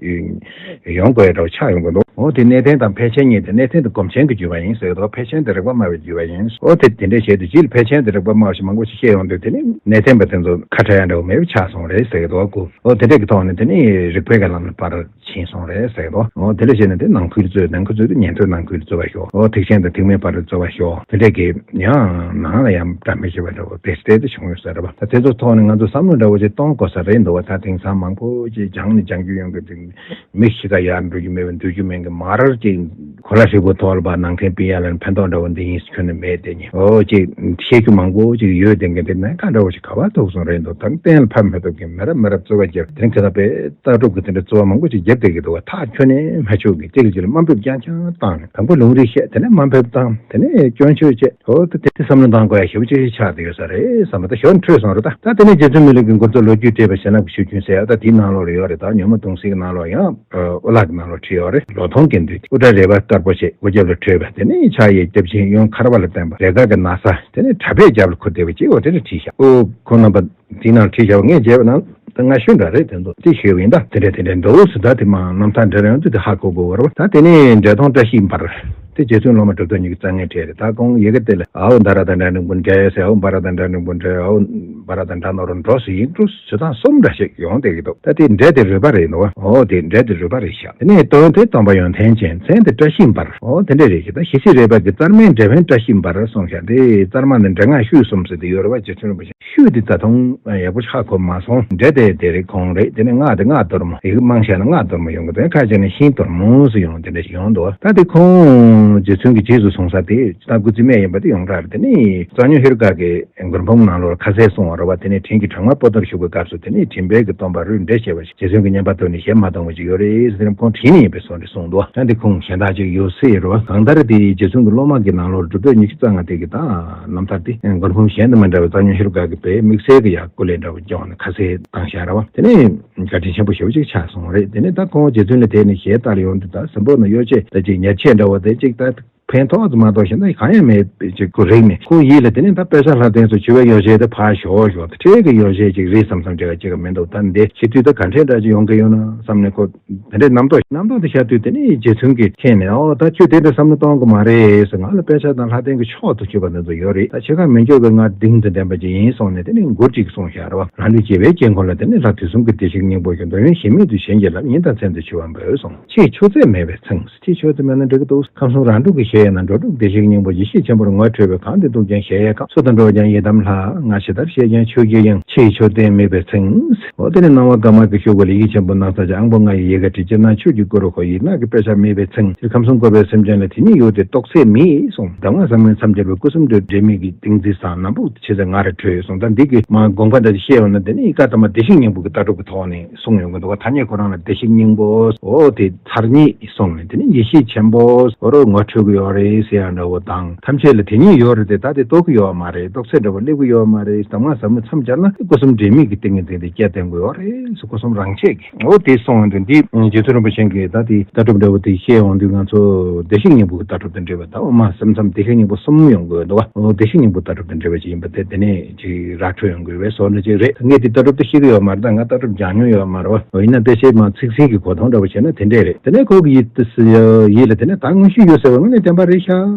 ཡོང་དགོས་ཡ་འདྲ་བོ་ཆགས་ཡོང་གི་འདུག་འོ་དེ་གནས་བརྟན་དང་ཕལ་ཆེར་གཉིས་དེ། གནས་བརྟན་དེ་སྒོམ་ཆེན་གྱི་བརྒྱུད་པ་ཡིན་ཟེར་གི་འདུག་ཕལ་ཆེན་དེ་རིག་པ་སྨྲ་བའི་བརྒྱུད་པ་ཡིན། འོ་དེ་དེ་འདྲས་བྱས་དུས་རྗེས་ལ་ཕལ་ཆེན་དེ་རིག་པ་སྨྲ་བ་ཞིག་མང་པོ་ཞིག་བཤད་ཡོང་དུས་དེ་ནི་གནས་བརྟན་པ་དེ་ཚོ་ཁ་བྲལ་ཡ་འདྲ་བོ་མེད་པ་ཆགས་སོང་རེད་ཟེར་གི་འདུག་གོ་འོ་དེ་འདྲས་ཀྱི་ཐོག་ནས་དེ་ནི་རིག་པའི་གི་ལམ་ལ་པར་ཕྱིན་སོང་རེད་ཟེར་གི་འདུག་འོ་དེ་འདྲ་བྱས་ནས་དེ་ནང་ཁུལ་རྩོད། ནང་ཁུལ་རྩོད་དུས་ཉན་ཐོས་ནང་ཁུལ་རྩོད་པ་ཤོག་འོ་ཐེག་ཆེན་དང་ཐེག་དམན་བར་དུ་རྩོད་པ་ཤོག་དེ་འདྲས་ཀྱི་ཡང་ནང་ལ་ཡང་འདྲ་མི་ཤེས་པ་འདྲ་བོ་དེ་སྟེ་དེ་བྱུང་ཡོད་ས་རེད་པ། ད་དེ་ཚོ་ཐོག་ནས་ང་ཚོ་བསམ་བློ་འདྲ་བོ་ཅིག་གཏོང་དགོས་ས་རེད་འདུག་བ། ད་དེང་སང་མང་པོ་ཅིག་སྦྱང་ནས་སྦྱང་རྒྱུ་ཡོང་གི་འདུག་མི་ཤི་ཁ་ཡར་འགྲོ་རྒྱུ་མེད་པ་འདུག་རྒྱུ་མེད་གི་མར་ཅིག་གོ་ལ་ཧྲིལ་པོ་ཐོག་ལ་བ་ནང་འཐེན་པི་ཡ་ལ་ཕན་ཐོགས་འདྲ་བོ་འདི་ཡིན་ཁྱོན་ནས་མེད་དེ་ཉིན་འོ་ཅིག་བཤད་རྒྱུ་མང་པོ་ཅིག་ཡོད་དེ་གི་དེ་ནས་ག་འདྲ་བོ་ཅིག་ག་བ་ཐུག་སོང་རེད་འདུག་ད་གཏན་ལ་ཕབ་མི་ཐུབ་གི་མི་རབས་མི་རབས་རྩོད་པ་རྒྱབ་དེ་རིང་ཁ་ད་པའི་ལྟ་གྲུབ་གི་དེ་འདྲ་རྩོད་པ་མང་པོ་ཅིག་རྒྱབ་བསྡད་གི་འདུག་བ། ཐག་ཁྱོན་ནས་མ་ཆོད་གི་གཅིག་གིས་གཅིག་ལ་དམའ་འབེབས་རྐྱང་རྐྱང་བཏང་ནས་དང་པོ་ལུང་རིགས་བཤད་དེ་ནས་དམའ་འབེབས་བཏང་དེ་ནས་སྐྱོན་བརྗོད་བྱས། འོ་ད་དེ་བསམ་བློ་གཏང་དགོས་ཡ་ཞེ་པོ་ཅིག་ཆགས་བསྡད་ཡོད་ས་རེད་བསམ་པ་ད་ཞོར་འཕྲོས་སོང་རེད། ད་ད་དེ་ནས་རྗེ་བཙུན་མི་ལ་གི་མགུར་མཚོ་ལོ་རྒྱུས་བྲིས་པ་ཞེ་ནག་གི་ཤུགས་རྐྱེན་ཟེར་ཡ་ད་དེའི་ནང་ལོགས་ལ་ཡོད་རེད། ད་ཉོན་མོངས་གདུང་སེལ་གྱི་ནང་ལོགས་ཡང་ཨོ་ལགས་ཀྱི་ནང་ལོགས་བྲིས་ཡོད་རེད། ལོ་ཐོང་གི་འདུས་ཏེ་དབུ་སྐྲ་རལ་པ་དཀར་པོ་བྱས། སྒོ་རྒྱབ་ལ་བྲོས་པ་དེ་ནས་ཕྱག་གཡས་སྐྱབས་སྦྱིན་གཡོན་མཁར་བ་ལ་བསྟན་པ་རེ་དཀར་གྱི་ན་བཟའ་དེ་ནས་གྲྭ་པས་རྒྱབ་ལ་ཁུར་བསྡད་པ་ཅིག་འོ་དེ་འདྲ་བྲིས་ཤག་འོ་ཁོང་རྣམ་པ་དེའི་ནང་བྲིས་བཞག་པ་ངས་མཇལ་བ་ན་ད་སྔ་ཤོས་འདྲ་རེད། དེ་ཚོ་ཅི་ཞུས་པ་ཡིན་ད་དེ་འདྲ་དེ་འདྲ་འདུག་ཟེར། ད་དེ་མ་རྣམ་ཐར་འབྲི་རན་དུས་དེ་ཧ་གོ་དགོས་པ་རེད། ད་དེ་ནས་འབྲས་ཐོང་བཀྲ་ཤིས་འབར་དེ་རྗེ་བཙུན་སློབ་མ་གྲུབ་ཐོབ་གཉིས་ཀྱི་རྩ་ངན་བྲལ་རེད། ད་ཁོང་ཡི་གེ་དེ་ལ་ཨའོ་མནྡ་ར་དང་འདྲ་འགྲིག་པོ་འདྲ་ཡོད་ཟེར། ཨའོ་མནྡ་ར་དང་འདྲ་འགྲིག་པོ་འདྲ། ཨའོ་མནྡ་ར་དང་འདྲ་ནོར་འགྲོ་ཟེར་ཡིག་འབྲུ་བྱེད་སྟངས་གསུམ་འདྲ་ཞིག་ཡོང་བསྡད་ཀྱི་འདུག་ད་དེ་འབྲས་དེ་རུས་པ་རེད་འདུག་འོ་དེ་འབྲས་དེ་རུས་པ་རེད་ཤག་དེ་ནས་དོན་དེ་སྟོན་པ་ཡོན་ཏན་ཅན། མཚན་དེ་བཀྲ་ཤིས་འབར། འོ་དེ་འདྲ་རེད་ཤག་ད་ཞི་བྱེད་རས་པ་གི་རྩར་མའི་འབྲས་བུ་བཀྲ་ཤིས་འབར་གསུངས་ཤག་དེ་རྩར་མ་ནི་འབྲས་སྔགས་ཤུད་གསུམ་ཟེར་དེ་ཡོད་རེད་པ། རྗེ་བཙུན་རིན་པོ་ཆེ་ཤུད་དེ་ད་དུང་ཡག་པོ་ཧ་གོ་མ་སོང་། འབྲས་དེ་དེ་རེད་ཁོང་རེད། དེ་ནས་སྔགས་དེ་སྔགས་གཏོར་མ་ཡི་གེ་མང་ཤག་ན་སྔགས་གཏོར་མ་ཡོང་གི་འདུག་ཁ་ཅིག་ནས་ཤིང་གཏོར་མ་ཟེར་ཡོང་དེ་འདྲ་ཞིག་ཡོང་འདུག་ད་དེ་ཁོང་ རྗེ་བཙུན་གྱི་རྗེས་སུ་བཟུང་ས་དེ་སྟག་ཀུ་རྩིས་སྨན་ཡིན་པ་དེ་ཡོངས་གྲགས་རེད། དེ་ནས་གཙང་སྨྱོན་ཧེ་རུ་ཀ་གི་མགུར་འབུམ་ནང་ལོགས་ཁ་ཟས་གསུང་བ་རེད་བ། དེ་ནས་བྲན་གྱི་གྲང་མ་པོ་ཏར་ཞུགས་པའི་སྐབས་སུ་དེ་ནས་དྲན་པའི་གི་སྟོན་པ་རུས་འདྲེ་ཞེས་པ་ཞིག་རྗེ་བཙུན་གྱི་བསྙེན་པར་ཐོགས་ནས་ཞལ་མ་གཏོང་བ་ཅིག་ཡོད་རེད་ཟེར་ནས་ཁོང་དྲིས་ནས་ཡིན་པའི་བཟོ་འདྲ་གསུངས་འདུག་ད་འདི་ཁུངས་གཞན་དག་ཅིག་ཡོད་སྲིད་རེད་བ། གང་ལྟར་དེ་རྗེ་བཙུན་གྱི་སློབ་མ་གི་ནང་ལོགས་སྒྲུབ་ཕྲད་ཉི་ཤུ་རྩ་ལྔ་དེ་གི་ད་རྣམ་ཐར་དེ་མགུར་འབུམ་གཞན་དུ་མ་འདྲ་བའི་གཙང་སྨྱོན་ཧེ་རུ་ཀ་གི་དཔེ་དམིགས་བསལ་གྱི་ཡ་སྐུ་ལས་འདྲ་བོ་སྐྱོང་ནས་ཁ་ཟས་བཏང་བཞག་རེད་བ། དེ་ནས་བཀའ་དྲིན་ཆེན་པོ་ཞེ་པོ་ཅིག་ཆགས་སོང་བ་རེད། དེ་ནས་ད་ཁོང་རྗེ་བཙུན་ལ་དེ་ནས་ཞལ་བལྟ་ལ་ཡོང་དུས་ད་གཟིམ་ཕུག་ནང་གཡོ་ཆས་ད་ཅིག་ཉལ་ཆས་འདྲ་བོ་དེ་ཅིག་ད་ཕན་ཐོགས་ཙམ་མ་གཏོགས་གཞན་ད་གང་ཡང་མེད་པའི་ཅིག་ཁོ་རིག་ནས་ཁོ་ཡིད་ལ་དེ་ནས་ད་དཔེ་ཆ་ལྷ་ལྡན་སོགས་བྱུ་བའི་གཡོ་ཆས་དེ་ཕར་ཞོག་ཞོག་ད་ཁྲལ་གྱི་གཡོ་ཆས་ཅིག་རེད་བསམ་བསམ་བྱས་ཅིག་མི་འདུག་ད་འདི་ཤི་དུས་ད་ག་འཕྲད་འདྲ་ཅིག་ཡོང་གི་ཡོད་ན་བསམ་ནས་ཁོ། དེ་འདྲའི་རྣམ་རྟོག་རྣམ་རྟོག་དེ་ཤར་དུས་དེ་ནས་རྗེ་བཙུན་གྱིས་མཁྱེན་ནས། ཨོ་ད་ཁྱོད་དེ་འདྲ་བསམ་བློ་གཏོང་དགོས་མ་རེད་ཟེར། ང་ལ་དཔེ་ཆ་དང་ལྷ་ལྡན་གྱི་མཆོག་ཏུ་གྱུར་པ་དེ་ཚོ་ཡོད་རེད། ད་ཁྱེད་ཀ་མི་འཇོག་པའི་ང་གདེང་དང་ལྡན་པ་ཅིག་ཡིན་གསུངས་ནས་དེ་ནས་མགུར་ཅིག་གསུངས་བཞག་རེད་བ། རང་ལུས་བྱེ་བའི་དཀྱིལ་འཁོར་ལ། དེ་ནས་ལྷ་དུས་གསུམ་གྱི་བདེ་གཤེགས་སྙིང་པོ་ཞིག་འདོད་ཡོན་གཞན་མེད་དུ་གཞན་གྱིས་ལབ། ཉིན་དང་མཚན་དུ་འཆི་བར་འབོད་གསུངས། ཕྱིའི་ཆོས་ཚད་མེད་པའི་ཚེ། ཕྱིའི་ཆོས་ཚད་མེད་ན་འགྲིག་གི་འདུག་ཁམས་གསུམ་རང་གྲོལ་གྱི་གཞལ་ཡས་ན། འགྲོ་དྲུག་བདེ་གཤེགས་སྙིང་པོ། ཡེ་ཤེས་ཆེན་པོར་ངོ་འཕྲོད་པའི། གང་དེ་ཐུགས་ཀྱང་གཞལ་ཡས་ཁམས། སུ་དང་འགྲོགས་ཀྱང་ཡི་དམ་ལྷ། ང་ཇི་ལྟར་བཤད་ཀྱང་ཆོས་ཀྱི་དབྱིངས། ཕྱིའི་ཆོས་ཚད་མེད་པའི་ཚེ། འོ་དེ་ནི་སྣང་བ་དཀར་དམར་གྱི་ཤུགས་ལ་ཡེ་ཤེས་ཆེན་པོ་སྣང་གསལ་གྱི་དབང་པོ་ལྔ་ཡི་ཡལ་ག་དྲི། ཅིར་སྣང་ཆོས་ཀྱི་སྐུ་རུ་གོ། ཡིད་སྣང་གི་དཔེ་ཆ་མེད་པའི་ཚེ། སྤྱིར་ཁམས་གསུམ་འཁོར་བའི་སེམས་ཅན་ལ། དེ་ཉིད་ཡོད་དེ་རྟོགས་ཚད་མེད་གསུངས། གདམས་ངག་ཟབ་མོའི་མཚམས་སྦྱར་བའི། སྐུ་གསུམ་འདྲེས་མའི་གི་ཏིང་འཛིན་བཟང་། ནམ་ཕུགས་ཆེ་ཚད་ང་རུ་འཕྲོད་གསུངས། ད་འདི་གི་མ་དགོངས་པ་འདྲ་ཞིག་བཤད་ཡོང་ན་དེ་ནི་ཡིག་བཀའ་དམ་པ་བདེ་གཤེགས་སྙིང་པོ་གི་ལྟ་གྲུབ་ཀྱི་ཐོག་ནས་གསུངས་ཡོང་གི་འདུག་བ། ཐ་སྙད་ཁོ་རང་ལ་བདེ་གཤེགས་སྙིང་པོ། འོ་དེ་ཚར་གཉིས་གསུངས་ནས་དེ་ནི་ཡེ་ཤེས་ཆེན་པོ་འོ་རུ་ངོ་འཕྲོད་ཀྱི་ཡོད་རེད་ཟེར་ཡ་འདྲ་བོ་དང་། ཐམས་ཅད་ལ་དེ་ཉིད་ཡོད་རེད་དེ་ད་དེ་རྟོགས་ཀྱི་ཡོད་མ་རེད། རྟོགས་ཚད་འདྲ་བོ་སླེབས་ཀྱི་ཡོད་མ་རེད། གདམས་ངག་ཟབ་མོའི་མཚམས་སྦྱར་ན་སྐུ་གསུམ་འདྲེས་མའི་གི་ཏིང་ངེ་འཛིན་དེ་སྐྱེ་བསྟན་དགོས་ཡོད་རེད་ཟེར། སྐུ་གསུམ་རང་ཆས་ཀྱི་འོ་དེ་གསུངས་ཡོང་དུས་འདི་རྗེ་བཙུན་རིན་པོ་ཆེ་གིས་ད་དེ་ལྟ་གྲུབ་འདྲ་བོ་དེ་བཤད་ཡོང་དུས་ང་ཚོ་བདེ་གཤེགས་སྙིང་པོ་གི་ལྟ་གྲུབ་དང་འབྲེལ་བ། ད་འོ་མ་སེམས་ཙམ་བདེ་གཤེགས་སྙིང་པོ་གསུམ་ཡོང་དགོས་འདུག་བ། འོ་བདེ་གཤེགས་སྙིང་པོ་ལྟ་གྲུབ་དང་འབྲེལ་བ་ཅིག་ཡིན་པ་དེ་དེ་ནས་ཅིག་ར་འཕྲོད་ཡོང་དགོས་པའི་བཟོ་འདྲ་ཅིག་རེད། ངས་དེ་ལྟ་གྲུབ་དེ་ཤེས་ཀྱི་ཡོད་མ་རེད། ད་ང་ལྟ་གྲུབ་སྦྱང་མྱོང་ཡོད་མ་རེད་བ། འོ་ཡིན་ན་དཔེ་ཆའི་མ་ཚིག་ཟིན་གྱི་གོ་མཐོང་འདྲ་བོ་བྱས་ན་དེ་འདྲས་རེད། དེ་ནས་ཁོ་གི་ཡིད་དུ་ཡིད་ལ་དེ་ནས་ད་དངོས་ཤུགས་ཡོད་ཟེར་བ་ངོ་ནས་བདེན་པ་རེད་ཤག་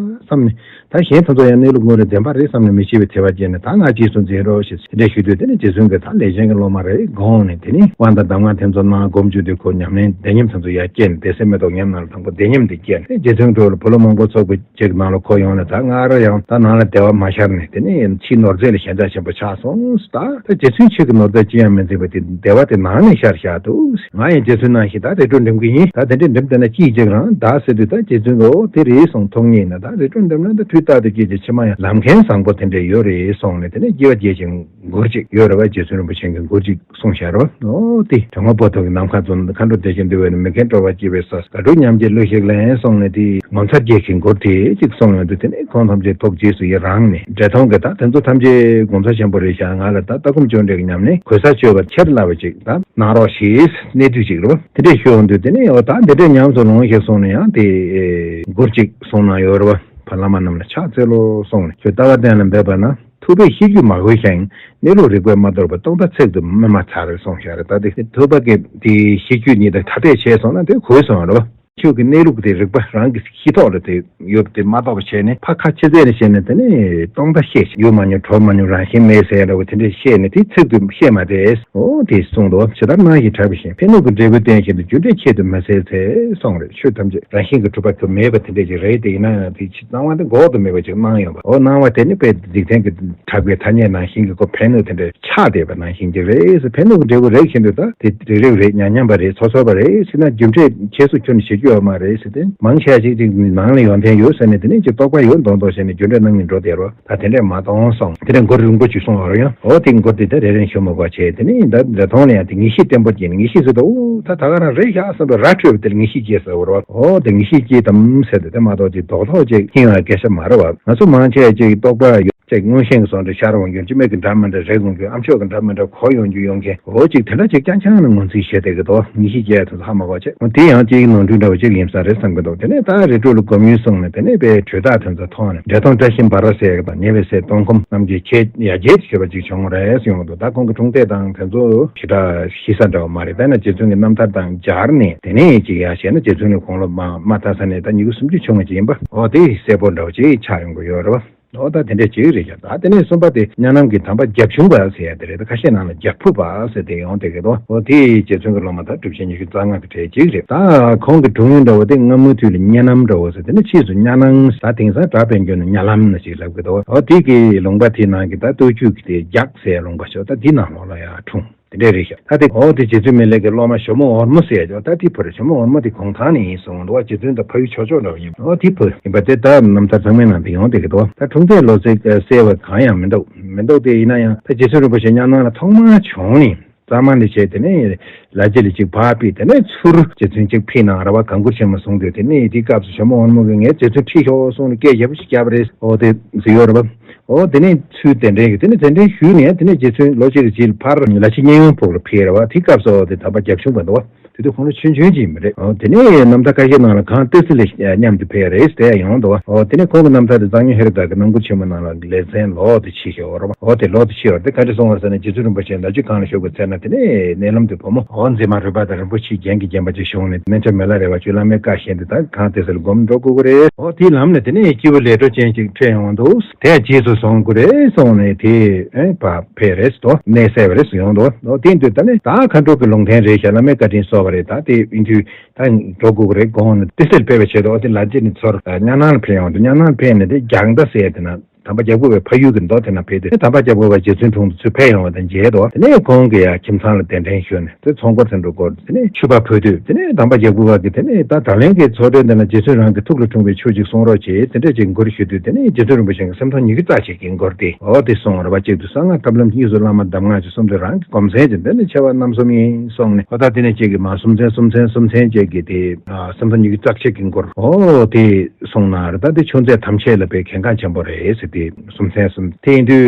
བསམ་ནས། ད་གཞན་དེ་ཚོ་ཡང་གནས་ལུགས་དངོས་རེད་བདེན་པ་རེད་བསམ་ནས་མི་ཤེས་པའི་དད་པ་སྐྱེས་ནས། ད་ང་རྗེས་སུ་འཛིན་རོགས་ཞེས་དེ་འདྲ་ཞུས་དུས་དེ་ནས་རྗེ་བཙུན་གྱིས་ད་ལས་ཅན་གྱི་སློབ་མ་རེད་དགོངས་ནས། དེ་ནས་དབང་དང་གདམས་ངག་དེ་ཚོ་གནང་། སྒོམ་རྒྱུ་དེ་ཁོ་ཉམས་ལེན་བདེ་ཉམས་དེ་ཚོ་ཡར་སྐྱེས་ནས། བདེ་གསལ་མེ་ཏོག་ཉམས་ནང་ལ་དང་པོ་བདེ་ཉམས་དེ་སྐྱེས་ནས། རྗེ་བཙུན་གྲོགས་ལ་བུ་སློབ་མང་པོ་ཚོགས་པའི་ཅིག་ནང་ལ་ཁོ་ཡོང་ནས། ད་ང་རང་ཡང་ད་ནང་ལ་བདེ་བ་མ་ཤར་ནས། དེ་ནས་ཕྱིའི་ནོར་རྫས་ལ་ཞེན་ཆགས་ཆེན་པོ་ཆགས་སོང་། ད་ད་རྗེ་བཙུན་ཆོས་ཀྱི་ནོར་རྫས་ཅི་ཡང་མི་འཛིན་པ་དེ་བདེ་བ་དེ་ནང་ནས་ཤར་བཞག་འདུག་ང་ཡང་རྗེ་བཙུན་ནང་བཞིན་ད་རི་ཁྲོད་འགྲིམ་གི་ཡིན། ད་དེ་འདྲས་འགྲིམ་བསྡད་ན་ཅི་ཡིན་ཅིག་རང་ད་ཟེར་དུས། ད་རྗེ་བཙུན་གྱིས་འོ་དེ་རེད་གསུངས། ཐུགས་མཉེས་ན་ད་རི་ཁྲོད་འགྲིམ་ན་ད་དུས་རྟག་ཏུ་སྐྱེ་ཅིང་། ཕྱི་མ་ཡང་ལམ་མཁན་བཟང་པོ་དེ་འདྲས་ཡོད་རེད་གསུངས་ནས། དེ་ནས་སྐྱེ་བ་རྒྱས་ཤིང་མགུར་ཅིག་ཡོད་རེད་བ། རྗེ་བཙུན་རིན་པོ་ཆེ་གི་མགུར་ཅིག་གསུངས་བཞག་རོ། ཨོ་དེ་དྲང་པོ་པོ་ཐོག་གི་ནམ་མཁའ་མཛོད། མཁའ་འགྲོ་བདེ་ཆེན་འདུ་བས་ནི། མི་མཁས་འགྲོ་བ་སྐྱིད་པའི་ས། དགའ་སྤྲོའི་ཉམས་ཀྱིས་གླུ་ཞིག་ལེན་གསུངས་ནས། དེ་ངོ་མཚར་རྒྱས་ཤིང་མགུར་དེ་གཅིག་གསུངས་ཡོང་དུས། དེ་ནས་ཁོང་ཐམས་ཅད་ཐུགས་རྗེས་སུ་ཡི་རངས་ནས། འབྲས་སྟོང་གི་ད་དེ་ཚོ་ཐམས་ཅད་གོང་ས་ཆེན་པོ་རེད་ཤག་ང་ལ་ད་ལྟ་སྒོམ་སྤྱོད་འབྲས་ཀྱི་ཉམས་ལེན་གོལ་ས་ཆོད་པར་ཁྱེར་སླ་བ་ཅིག་ད་གནང་རོགས་ཞེས་གནས་དུས་ཅིག་རེད་བ། དེ་འདྲས་ཞུ་ཡོང་དུས་དེ་ནས་འོ་ད་འདི་འདྲས་ཉམས་སུ་ལོངས་ཤིག་གསུངས་ནས། ཡང་དེ་མགུར་གཅིག་གསུངས་གནང་ཡོད་རེད་བ། བླ་མ་རྣམས་ལ་ཕྱག་འཚལ་ལོ་གསུངས་ནས། ཁྱོད་ལྟ་བ་གཏན་ལ་འབེབས་པ་ན། ཐུབ་པས་ཤེས་རྒྱུད་མ་གོས་ཤིང་། གནས་ལུགས་རིགས་པས་མ་དོར་བར། རྟོག་མཐའ་ཚིག་ཏུ་སྨིན་མ་ཚར་གསུངས་བཞག་རེད། ད་དེ་ཐུབ་པ་གི་དེ་ཤེས་རྒྱུད་གཉིས་དང་ཐ་དད་བྱས་སོང་ན་དེ་གོས་སོང་རེད་བ། ཆོས་ཀྱི་གནས་ལུགས་དེ་རིགས་པ་རང་གི་ཤེས་ཐོག་ལ་དེ་ཡོད་དེ་མ་རྟོགས་པ་བྱས་ནས་ཕར་ཁ་ཕྱི་བཙལ་ནས་བཤད་ན་དེ་ནི་སྟོང་པ་ཤེས་ཤིང་ཡུལ་མ་མྱོང་གྲོགས་མ་མྱོང་རང་བཞིན་མེད་ཟེར་ཡ་འདྲ་བོ་དེ་འདྲས་བཤད་ནས་དེ་ཚིག་ཏུ་བཤད་མ་དེས། འོ་དེ་གསུངས་འདུག་ཇི་ལྟར་སྣང་ཞིང་གྲགས་པའི་ཞིང་། ཕན་གནོད་ཀྱི་འབྲས་བུ་བསྟན་བཞིན་དུ། རྒྱུ་འབྲས་ཁྱད་དུ་མི་གསད་ཚེ་གསུངས་རེད། ཆོས་ཐམས་ཅད་རང་བཞིན་གྱིས་གྲུབ་པ་དུ་མེད་པ་དེ་འདྲས་ཅིག་རེད། དེ་ཡིན་ན་ཡང་དེ་ཕྱི་སྣང་བ་དེ་འགོག་ཏུ་མེད་པ་ཅིག་སྣང་ཡོང་བ། འོ་སྣང་བ་དེ་ནི་དཔེ་འཇིག་རྟེན་གྱི་གྲགས་པའི་ཐ་སྙད་ནང་བཞིན་གྱི་ཁོ་ཕན་གནོད་དེ་འདྲས་ཆགས་བསྡད་པ་ནང་བཞིན་གྱི་རེད། ཕན་གནོད་ཀྱི་འབྲས་བུ་རེག་བཞིན་དུ་ད་དེ་རེག་རེག་རེད། ཉར་ཉམས་པ་རེད། ཚོར་ཚོར་བ་རེད་ཟེར་ན་རྒྱུ་འབྲས་ཁྱད་སུ་ཁྱོན་ནས་བྱེད་རྒྱུ་ཡོད་མ་རེད་ཟེར་ཏེ། མང་ཆེ་བ་ཅིག་ཅིག་ནང་ལ་ཡོན་ཏན་ཡོད་ཟེར་ནས་དེ་ནས་ཅིག་རྟོག་པ་ཡོད་མདོག་མདོག་བྱས་ནས་རྒྱུ་འབྲས་སྣང་ནས་འགྲོ་བསྡད་རོགས། ད་དེ་འདྲས་མ་གཏོང་གསུངས། དེ་འདྲས་མགུར་རིང་པོ་ཅིག་གསུངས་པ་རེད། ཡང་འོ་དེ་མགུར་དེ་ད་རེ་རེ་ཞུ་མ་དགོས་བྱས། དེ་ནས་ད་འབྲས་སྟོང་ལ་ཡང་དེ་ངེས་ཤེས་བརྟན་པོ་སྐྱེས་ནས། ངེས་ཤེས་ཟེར་དུས་འོ་ད་ད་ག་རང་རེད་ཤག་བསམ་པའི་ར་འཕྲོད་པ་དེར་ངེས་ཤེས་སྐྱེས་ཟེར་བ་རེད། འོ་དེ་ངེས་ཤེས་སྐྱེས་དམ་ཟེར་ཏེ་དེ་མ་གཏོགས་ཅིག་རྡོག་རྡོག་ཅིག་ཡིན་ཡང་སྐད་ཆ་མ་རེད་བ། ང་ཚོ་མང་ཆེ་ཅིག་རྟོག་པ་ཡོད་ཅིག་མངོན་ཤེས་ཀྱི་བཟོ་འདྲ་ཤར་འོང་རྒྱུ། སྐྱེ་དམན་གྱི་འདྲ་མི་འདྲ་རེག་འོང་རྒྱུ། ཨ་མཆོག་གི་འདྲ་མི་འདྲ་གོ་ཡོང་རྒྱུ་ཡོང་མཁན་འོ་ཅིག་དེ་འདྲ་ཅིག་རྐྱང་རྐྱང་ནས་ངོས་འཛིན་བྱས་བསྡད་ཀྱི་འདུག་ངེས་ཤེས་སྐྱེ་ཡ་དེ་ཚོ་ཧ་མ་གོ་བྱས། འོ་དེ་ཡང་ཅིག་ནོར་འཁྲུལ་འདྲ་བོ་ཅིག་ཡིན་ས་རེད་བསམ་གྱི་འདུག་དེ་ནས་ད་རི་ཁྲོད་ལ་སྒོམ་ཡུལ་སོང་ནས་དེ་ནས་དཔེ་དྲོད་རྟགས་དེ་ཚོ་མཐོང་ནས། འབྲས་སྟོང་བཀྲ་ཤིས་འབར་བ་ཟེར་ཡ་དང་ཉེ་བའི་ཚེ་སྟོང་ཁམས་རྣམས་ཀྱི་ཁྱད་ཡར་རྒྱས་ཤོར་བ་ཅིག་བྱུང་བ་རེད་ཡོང་གི་འདུག་ད་ཁོང་གི་འཁྲུངས་སྟེགས་དང་དེ་ཚོ་ཞེ་དྲག་ཤེས་ས་འདྲ་བོ་མ་རེད། དཔེར་ན་རྗེ་བཙུན་གྱི་རྣམ་ཐར་དང་སྦྱར་ནས་དེ་ནས་ཅིག་ཡར་བཤད་ན་རྗེ་བཙུན་ནི་དགུང་ལོ་མ་མ་ལྟ་ས་ནས་ད་ཉི་ཤུ་སུམ་ཅུ་བྱུང་བ་ཅིག་ཡིན་པ། འོ་དེ་གསལ་པོ་འདྲ་བོ་ཅིག་ཆགས་ཡོང་གི་ཡོད་རེད་བ། འོ་ད་དེ་འདྲས་ཅིག་རེད་ཤག་ད་དེ་ནས་གསུམ་པ་དེ་གཉའ་ནམ་གྱི་དམ་པ་བརྒྱ་ཕྱུག་པ་ཟེར་ཡ་དེ་རེད། ད་ཁ་ཤས་ནང་ལ་བརྒྱ་ཕུག་པ་ཟེར་དེ་ཡོང་བསྡད་ཀྱི་འདུག་འོ་དེ་རྗེ་བཙུན་གྱི་སློབ་མ་ད་གྲུབ་ཆེན་ཉི་ཤུ་རྩ་ལྔ་གི་གྲས་ཅིག་རེད། ད་ཁོང་གི་སྒྲུང་ཡིག་འདྲ་བོ་དེ་སྔ་མོའི་དུས་ལ་གཉའ་ནམ་འདྲ་བོ་ཟེར། དེ་ནས་ཕྱིས་སུ་གཉའ་ནང་ཟེར། ད་དེང་སང་སྒྲ་དཔལ་འབྱོར་ནས་གཉའ་ལམ་ནས་ཅིག་ལབ་ཀྱི་འདུག་འོ་དེ་གི་ལུང་པ་དེའི་ནང་གི་ད་སྟོད་རྒྱུད་ཀྱི་དེ་རྒྱག་ཟེར་ཡ་ལུང་པ་ཞིག་ད་དེ་ནང་ལོགས་ལ་ཡ་འཁྲུངས། དེ་འདྲས་རེད་ཤག་ད་དེ་འོ་དེ་རྗེ་བཙུན་མི་ལའི་གི་སློབ་མ་ཇོ་མོ་འོལ་མོ་ཟེར་ཡ་ཅོ། ད་དེ་ཕུར་ཇོ་མོ་འོལ་མོ་དེ་གུང་ཐང་ནས་ཡིན་གསུངས་འདུག་བ། རྗེ་བཙུན་དང་ཕ་ཡུལ་ཕྱོགས་ཕྱོགས་འདྲ་བ་ཡིན། འོ་དེ་ཕུར་ཡིན་པ་དེ་ད་རྣམ་ཐར་ཚང་མའི་ནང་དུ་ཡོང་བསྡད་ཀྱི་འདུག་བ། ད་འཁྲུངས་མཐའི་ལོ་ཚིགས་གསལ་བ་གང་ཡང་མི་འདུག་མི་འདུག་དེ་ཡིན་ན་ཡང་ད་རྗེ་བཙུན་རིན་པོ་ཆེ་ཉམས་སྣང་ལ་ཐོག་མར་བྱུང་ནས། རྩ་མ་ནས་བྱས་དེ་ནས་ལ་རྒྱ་ལ་གཅིག་ཕར་ཕུད། དེ་ནས་ཚུར་རྗེ་བཙུན་གཅིག་ཕུད་གནང་ར་བ། གང་གུར་ཆེན་མོ་བཟུང་དུས་དེ་ནས་དེའི་སྐབས་སུ་ཇོ་མོ་འོལ་མོ་གིས་ངས་རྗེ་བཙུན་ཁྲིད་ཤོག་གསུངས་ནས་སྐད་རྒྱབ་ཞིག་བརྒྱབ་པ་རེད། འོ་དེ་ཟེར་ཡོད་ར་བ། འོ་དེ་ནས་ཚུར་གདན་འདྲེན་གྱིས་དེ་ནས་གདན་འདྲེན་ཞུས་ནས་དེ་ནས་རྗེ་བཙུན་ལོ་གཅིག་གི་རྗེས་ལ་ཕར་ལ་ཕྱི་གཉན་ཡོན་ཕོག་ལ་ཕེབས་ར་བ། དེའི་སྐབས་སུ་དེ་དམ་པ་རྒྱ་གཞུང་པ་འདུག་བ། དེ་དུས་ཁོང་ལ་ཆུང་ཆུང་ཅིག་མི་རེད། འོ་དེ་ནས་རྣམ་ཐར་ཁ་ཤས་ནང་ལ་གངས་ཏི་སེ་ལ་མཉམ་དུ་ཕེབས་རེད་ཟེར་ཡ་ཡོང་འདུག་བ། འོ་དེ་ནས་ཁོང་གི་རྣམ་ཐར་དེ་གཙང་སྨྱོན་ཧེ་རུ་ཀ་གི་རྣམ་མགུར་ཆེན་མོ་ནང་ལ་ལེ་ཚན་ལོག་ཏུ་ཕྱེ་ཤོར་བ། འོ་དེ་ལོག་ཏུ་ཕྱེ་བ་དེ་ག་འདྲ་སོང་བ་ཟེར་ན། རྗེ་བཙུན་རིན་པོ་ཆེ་ལ་ཕྱི་གངས་ལ་བཞུགས་པའི་ཚེ་ན་དེ་ནས་མནལ་ལམ་དུ་བུ་མོ་འོ་མཛེས་མ་རོལ་པ་དང་རིན་པོ་ཆེའི་རྒྱན་གྱིས་བརྒྱན་པ་ཅིག་བྱུང་ནས། སྨན་ཆུང་མི་ལ་རས་པ་ཁྱོད་བླ་མའི་བཀའ་བཞིན་དུ་ད་གངས་ཏི་སེ་ལ་སྒོམ་འགྲོ་དགོས་ཀྱི་རེད། འོ་དེའི་ལམ་ནས་དེ་ནས་སྐྱེས་བུ་ལས་འཕྲོ་ཅན་ཅིག་འཕྲད་ཡོང་འདུག་དེ་རྗེས་སུ་བཟུང་དགོས་རེད་གསུངས་ནས་དེ་ཨེ་ཕར་ཕེབས་རེད་དོ། མནལ་སད་པ་རེད་ཡོང་འདུག་འོ་དེ་དུས་ད་ནི་ད་མཁའ་འགྲོ་གི་ལུང་བསྟན་རེད་ཤག་བླ་མའི་བཀའ་དྲིན་གསོལ་བ་རེད། ད་དེ་ཡིན་དུས་ད་འགྲོ་དགོས་ཀྱི་རེད་དགོངས་ནས་ཏི་སེ་ལ་ཕེབས་པའི་ཆེད་དུ་འོ་དེ་ལ་རྗེ་ནས་ཚུར་གཉའ་ནང་ལ་ཕེབས་ཡོང་འདུག་གཉའ་ནང་ཕེབས་ནས་དེ་རྒྱང་མཐའ་ཟེར་དེ་ན། དམ་པ་རྒྱལ་པོ་པའི་ཕ་ཡུལ་གྱི་མདོ་དེ་ན་ཕེབས་དུས་དེ་དམ་པ་རྒྱལ་པོ་པ་རྗེ་བཙུན་དྲུང་དུ་ཚུར་ཕེབས་ཡོང་བ་དང་མཇལ་དུ་དེ་ནས་ཁོང་གིས་ཡ་ཁྱིམ་ཚང་ལ་གདན་འདྲེན་ཞུས་ནས་དེ་ཚོང་སྐོར་ཚན་དུ་སྐོར་དེ་ནས་ཕྱུ་པ་ཕུལ་དུས་དེ་ནས་དམ་པ་རྒྱལ་པོ་པ་གིས་དེ་ནས་ད་ད་ལན་གྱི་ཚོགས་གྲལ་འདི་ན་རྗེ་བཙུན་རང་གི་ཐུགས་ལ་འཁྲུངས་པའི་ཆོས་ཅིག་གསུང་རོགས་བྱེད། དེ་འདྲ་ཅིག་མགུར་ཞུ་དུས་དེ་ནས་རྗེ་བཙུན་རིན་པོ་ཆེ་གི་སེམས་མཐོང་ཉི་ཤུ་རྩ་གཅིག་གི་མགུར་དེ་འོ་དེ་གསུངས་ར་བ། གཅིག་ཏུ་གསང་སྔགས་ཐབས་ལམ་གཉིས་སུ་བླ་མ་གདམས་ངག་ཅིག་གསུམ་དུ་རང་གི་སྒོམ་ཚན་ཅིག་འདི་ནི་ཆེ་བ་རྣམ་གསུམ་ཡིན་གསུངས་ནས། འོ་ད་དེ་ནས་གཅིག་གིས་མ་སུམ་ཚན་སུམ་ཚན་སུམ་ཚན་གཅིག་གིས་དེ་སེམས་མཐོང་ཉི་ཤུ་རྩ་གཅིག་གི་མགུར་འོ་དེ། གསུངས་ན་རེད། ད་དེ་ཆོས་མཛད་ཐམས་ཅད་ལ་དཔེ་གལ་འགངས་ཆེན་པོ་རེད་ཟེར་ཏེ། སུམ་ཚན་གསུམ་དེ་ཡིན་དུས་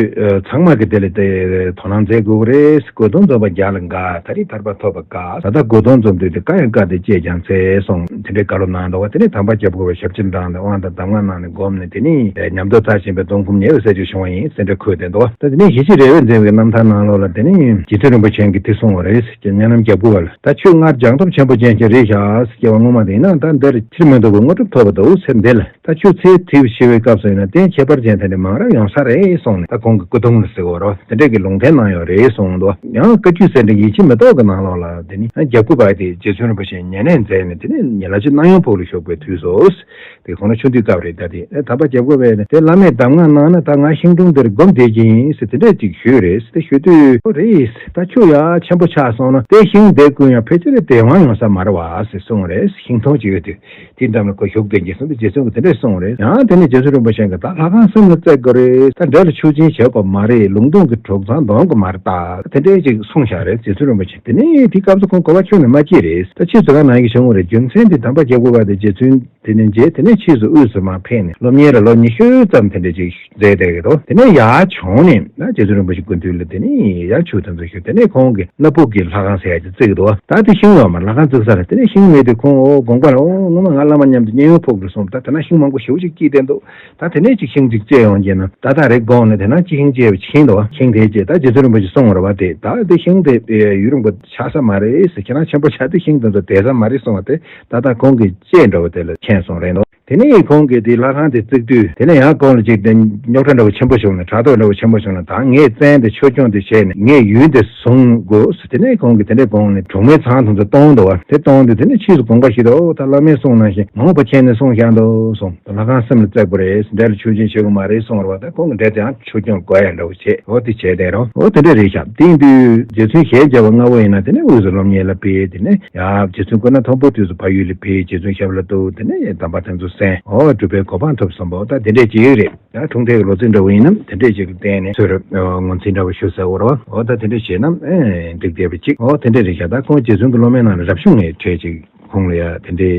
ཚང་མ་གི་དེ་ལ་དེ་དོ་སྣང་མཛད་དགོས་ཀྱི་རེད། དགོས་དོན་རྫོགས་པ་རྒྱལ་ལ་དགའ། ད་རེས་ཐར་པ་ཐོབ་པ་དཀའ། ད་ལྟ་དགོས་དོན་རྫོགས་དུས་དེ་དཀའ་ཡང་དཀའ་སྟེ་སྤྱད་ཀྱང་འཚལ་གསུངས། དེ་འདྲའི་བཀའ་སློབ་གནང་འདུག་བ། དེ་ནས་དམ་པ་རྒྱལ་པོ་པའི་ཞབས་ཕྱི་འབྲངས་ནས་དབང་དང་གདམས་ངག་གནང་ནས་བསྒོམས་ནས་དེ་ནས་ཉམས་རྟོགས་མཐར་ཕྱིན་པའི་སྡོམ་ཁུར་ཉེ་བའི་སྲས་ཆོས་བྱུང་བ་ཡིན་ཟེར་འདྲའི་འཁོད་བསྡད་འདུག་བ། ད་དེ་ནས་ཞི་བྱེད་རེ་བས་མཛད་པའི་རྣམ་ཐར་ནང་ལོགས་ལ་དེ་ནས་རྗེ་བཙུན་རིན་པོ་ཆེ་གིས་དེ་གསུངས་པ་རེད། ཉེ་ལམ་རྒྱབ་ཁུག་པ་ལ་ད་ཁྱོད་སྔར་སྦྱངས་སྟོབས་ཆེན་པོ་ཅན་ཞིག་རེད་ཤག་སྐྱེ་བ་སྔོན་མ་དེ་ཡིན་ན་ད་འདིར་ཕྱིར་མི་ལྡོག་པའི་དངོས་གྲུབ་ཐོབ་པ་འདུག་ཟེར་འདི་ལ། ད་ཁྱོད་ཚེ་དེ་ཞི་བའི་སྐབས་སུ་ཡིན་ན་རྟེན་ཁྱད་པར་ཅན་དེ་འདྲ་མང་རབ་ཡོང་ས་རེད་གསུངས་ནས། ད་ཁོང་གི་སྐུ་གདུང་ལ་ཟེར་བ་རོ། དེ་འདྲས་ཀྱི་ལུང་བསྟན་གནང་ཡོད་རེད་གསུངས་འདུག་ཡང་བཀའ་བརྒྱུད་ཟེར་འདྲ་ཡིད་ཆེས་མི་ཐོག་གི་ནང་ལོགས་ལ་དེ་ནི་རྒྱབ་ཁུག་པ་དེ་རྗེ་བཙུན་རིན་པོ་ཆེ་ཉེ་གནས་མཛད་ནས་དེ་ནི་ཉེ་ལ་ཆུ་སྣང་ཡོན་ཕོག་ལ་བཞུགས་པའི་དུས་སུ། དེ་ཁོང་ན་ཆུང་དུས་སྐབས་རེད། ད་དེ་ཨེ་དམ་པ་རྒྱབ་ཁུག་པས་ནི་དེ་བླ་མས་གདམས་ངག་གནང་ན་ད་ང་ཤིང་དྲུང་འདིར་སྒོམ་བསྡད་ཀྱི་ཡིན་ཟེར་དེ་འདྲས་ཅིག་ཞུས་རེད། དེ་ཞུ་དུས་ཨོ་རེད། ད་ཁྱོད་ཡ་ཆེན་པོ་ཆགས་སོང་ན་དེ་ཤིང་དེ་ཀུན་ཡང་ཕལ་ཆེར་དེ་དབང་ཡོང་ས་མ་རེད་བ་ཟེར་གསུངས་རེད། ཤིང་སྡོང་ཅིག་ཡོད་དུས། དེའི་འགྲམ་ལ་ཁོ་བཞུགས་བསྡད་ཀྱི་གསུངས་ཏེ་རྗེ་བཙུན་གྱིས་དེ་འདྲས་གསུངས་རེད། ཡང་དེ་ནས་རྗེ་བཙུན་རིན་པོ་ཆེ་གིས་ད་ལྷ་ཁང་གསུམ་ལ་བརྩེགས་དགོས་རེད། ད་འདྲ་ལ་ཆོས་ཅན་བྱེད་དགོས་མ་རེད། ལུང་སྟོང་གི་གྲོག་ཚང་འདོན་དགོས་མ་རེད། ད་དེ་འདྲས་ཅིག་གསུངས་བཞག་རེད་རྗེ་བཙུན་རིན་པོ་ཆེ། དེ་ནས་དེའི་སྐབས་སུ་ཁོང་གོ་བ་ཁྱོན་ནས་མ་སྐྱེས་རེད། ད་ཕྱིས་སུ་ག་ནང་གི་བྱུང་བ་རེད། རྒྱུ་མཚན་དེ་དམ་པ་རྒྱལ་པོ་པ་དེ་རྗེ་བཙུན་དེ་ནས་མཇལ། དེ་ནས་ཕྱིས་སུ་དབུས་སུ་མར་ཕེབས་ནས་སློབ་གཉེར་ལ་ལོ་ཉི་ཤུ་ཙམ་དེ་འདྲས་ཅིག་མཛད་བསྡད་ཀྱི་འདུག་དེ་ནས་ཡར་བྱོན་ནས་ད་རྗེ་བཙུན་རིན་པོ་ཆེ་སྐུ་མདུན་ལ་དེ་ནས་ཡར་ཆོས་དེ་ཚོ་ཞུ། དེ་ནས་ཁོང་གིས་སྣ་ཕུག་གི་ལྷ་ཁང་ཟེར་ཡ་ཅིག་བརྩིགས་འདུག་ད་དེ་ཤིང་ཡོད་མ་རེད། ལྷ་ཁང་བརྩིགས་ས་ལ་དེ་ནས་ཤིང་མེད་དུས་ཁོང་འོ་དགོངས་པ་ལ་འོ་ངོ་མ་ང་བླ་མ་མཉམ་དུ་མཉན་ཡོད་ཕུག་རེད་གསུངས། ད་དེ་ན་ཤིང་མང་པོ་ཞེ་པོ་ཅིག་སྐྱེས་བསྡད་འདུག་ད་དེ་ནས་ཅིག་ཤིང་ཅིག་བཅད་ཡོང་རྗེས་ན་ད་ད་རེ་དགོངས་ནས་དེ་ན་ཅིག་ཤིང་བཅད་པ་ཕྱིན་འདུག་ཤིང་དེ་བཅད་ད་རྗེ་བཙུན་རིན་པོ་ཆེ་གསུངས་པ་རེད་བ། དེ་ད་དེ་ཤིང་དེ་ཡུན་རིང་པོ་ཆགས་ས་མ་རེད་ཟེར། ཁྱེད་རང་ཆེན་པོ་ཆགས་དུས་ཤིང་དེ་ཚོ་བསྡད་ས་མ་རེད་གསུངས་པ་དེ་ད་ད་ཁོང་གིས་བཅད་འགྲོ་བ་དེ་ལ་མཁྱེན་སོང་རེད་འདུག་དེ་ནས་ཁོང་གིས་དེ་ལྷ་ཁང་དེ་བརྩིགས་དུས་དེ་ནས་ཡང་ཁོང་ལ་ཅིག་དེ་རྙོག་དྲ་འདྲ་བོ་ཆེན་པོ་བྱུང་ནས་ཕྲག་དོག་འདྲ་བོ་ཆེན་པོ་བྱུང་ནས་ད་ངས་བཙན་དེ་ཆོས་སྐྱོང་དེ་བྱས་ནས་ངས་ཡུལ་དེ་བཟུང་དགོས་ཟེར། དེ་ནས་ཁོང་གིས་དེ་འདྲས་དགོངས་ནས་གྲོང་མིའི་ཚང་དེ་ཚོ་གཏོང་འདུག་བ། དེ་གཏོང་དུས་དེ་ནས་ཕྱིས་སུ་དགོངས་པ་ཞིག་འདུག་ད་བླ་མས་གསུངས་ནང་བཞིན་མ་འོངས་པ་མཁྱེན་ནས་གསུངས་བཞག་འདུག་གསུངས། ད་ལྷ་ཁང་གསུམ་ལ་བརྩེགས་པོ་རེད། འདྲ་ལ་ཆོས་ཅན་བྱེད་དགོས་མ་རེད་གསུངས་རེད་བ། ད་ཁོང་གིས་འདྲ་དེའང་ཆོས་སྐྱོང་དགོས་ཡ་འདྲ་བོ་བྱས། འོ་དེ་བྱས་བསྡད་རོགས། འོ་དེ་འདྲ་རེད་ཤག་དེ་ཡིན་དུས་རྗེ་བཙུན་ཞལ་མཇལ་བ་སྔ་བོ་ཡིན་ན་དེ་ནས་དབུས་སུ་སློབ་གཉེར་ལ་ཕེབས། དེ་ནས་ཡ་རྗེ་བཙུན་སྐུ་ན་མཐོན་པོ་དུས་སུ་ཕ་ཡུལ་ལ་ཕེབས། རྗེ་བཙུན་ཞབས་ལ་གཏུགས། དེ་ནས་གདམས་པ་དེ་ཚོ་གསན། འོ་གྲུབ་པའི་གོ་འཕང་ཐོབ་སོང་བ། ད་དེ་འདྲས་ཅིག་རེད། ཡང་འཁྲུངས་མཐའི་ལོ་ཚིགས་འདྲ་བོ་ཡིན་ན་དེ་འདྲས་ཅིག་ལ་བརྟེན་ནས་ཚུར་ངོས་འཛིན་འདྲ་བོ་ཞུ་ཟེར་བ་རེད་བ། འོ་ད་དེ་འདྲས་བྱས་ན་ཨེ་འགྲིག་བསྡད་པ་ཅིག་འོ་དེ་འདྲས་རེད་ཤག་ད་ཁོང་རྗེ་བཙུན་གྱི་སློབ་མའི་ནང་ལ་རབ་བྱུང་ངའི་གྲས་ཅིག་ཁོང་ལ་ཡ་དེ་འདྲའི་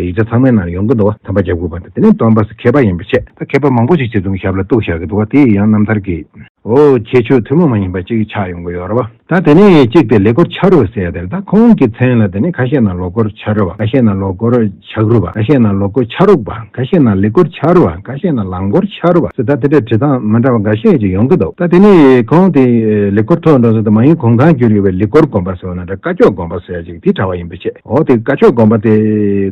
ཡིག་ཆ་ཚང་མའི་ནང་ཡོང་གི་འདུག་བ། དམ་པ་རྒྱལ་པོ་པ་དང་དེ་ནས་སྟོན་པ་སོགས་མཁས་པ་ཡིན་པ་བྱས། ད་མཁས་པ་མང་པོ་ཞིག་རྗེ་བཙུན་གྱི་ཞབས་ལ་གཏུགས་བཞག་གི་འདུག་བ། དེ་ཡང་རྣམ་ཐར་གྱི་འོ་ཁྱད་ཆོས་ཐུན་མོང་མ་ཡིན་པ་ཅིག་ཆགས་ཡོང་གི་ཡོད་རེད་བ། ད་དེ་ནས་གཅིག་དེ་ལེགས་སྐོར་ཆ་རུ་ཟེར་ཡ་དེ་རེད། ད་ཁོང་གི་མཚན་ལ་དེ་ནས་ཁ་ཤས་ན་ལོ་སྐོར་ཆ་རུ་བ། ཁ་ཤས་ན་ལོ་སྐོར་ཆག་རུ་བ། ཁ་ཤས་ན་ལོ་སྐོར་ཆ་རུག་པ། ཁ་ཤས་ན་ལེགས་སྐོར་ཆ་རུ་བ། ཁ་ཤས་ན་ལང་སྐོར་ཆ་རུ་བ་ཟེར། ད་དེ་འདྲའི་འབྲི་སྟངས་མི་འདྲ་བ་འགའ་ཤས་ཅིག་ཡོང་གི་འདུག་ད་དེ་ནས་ཁོང་དེ་ལེགས་སྐོར་ཐོག་འགྲོ་ས་དེ་མ་ཡུམ་གུང་ཐང་བརྒྱུད་ཡོད་པའི་ལེགས་སྐོར་དགོན་པ་ཟེར་བ་ན་འདྲ། བཀའ་ཆོས་དགོན་པ་ཟེར་ཡ་ཅིག་དེ་གྲྭ་པ་ཡིན་པ་བྱས། འོ་དེ་བཀའ་ཆོས་དགོན་པ་དེ་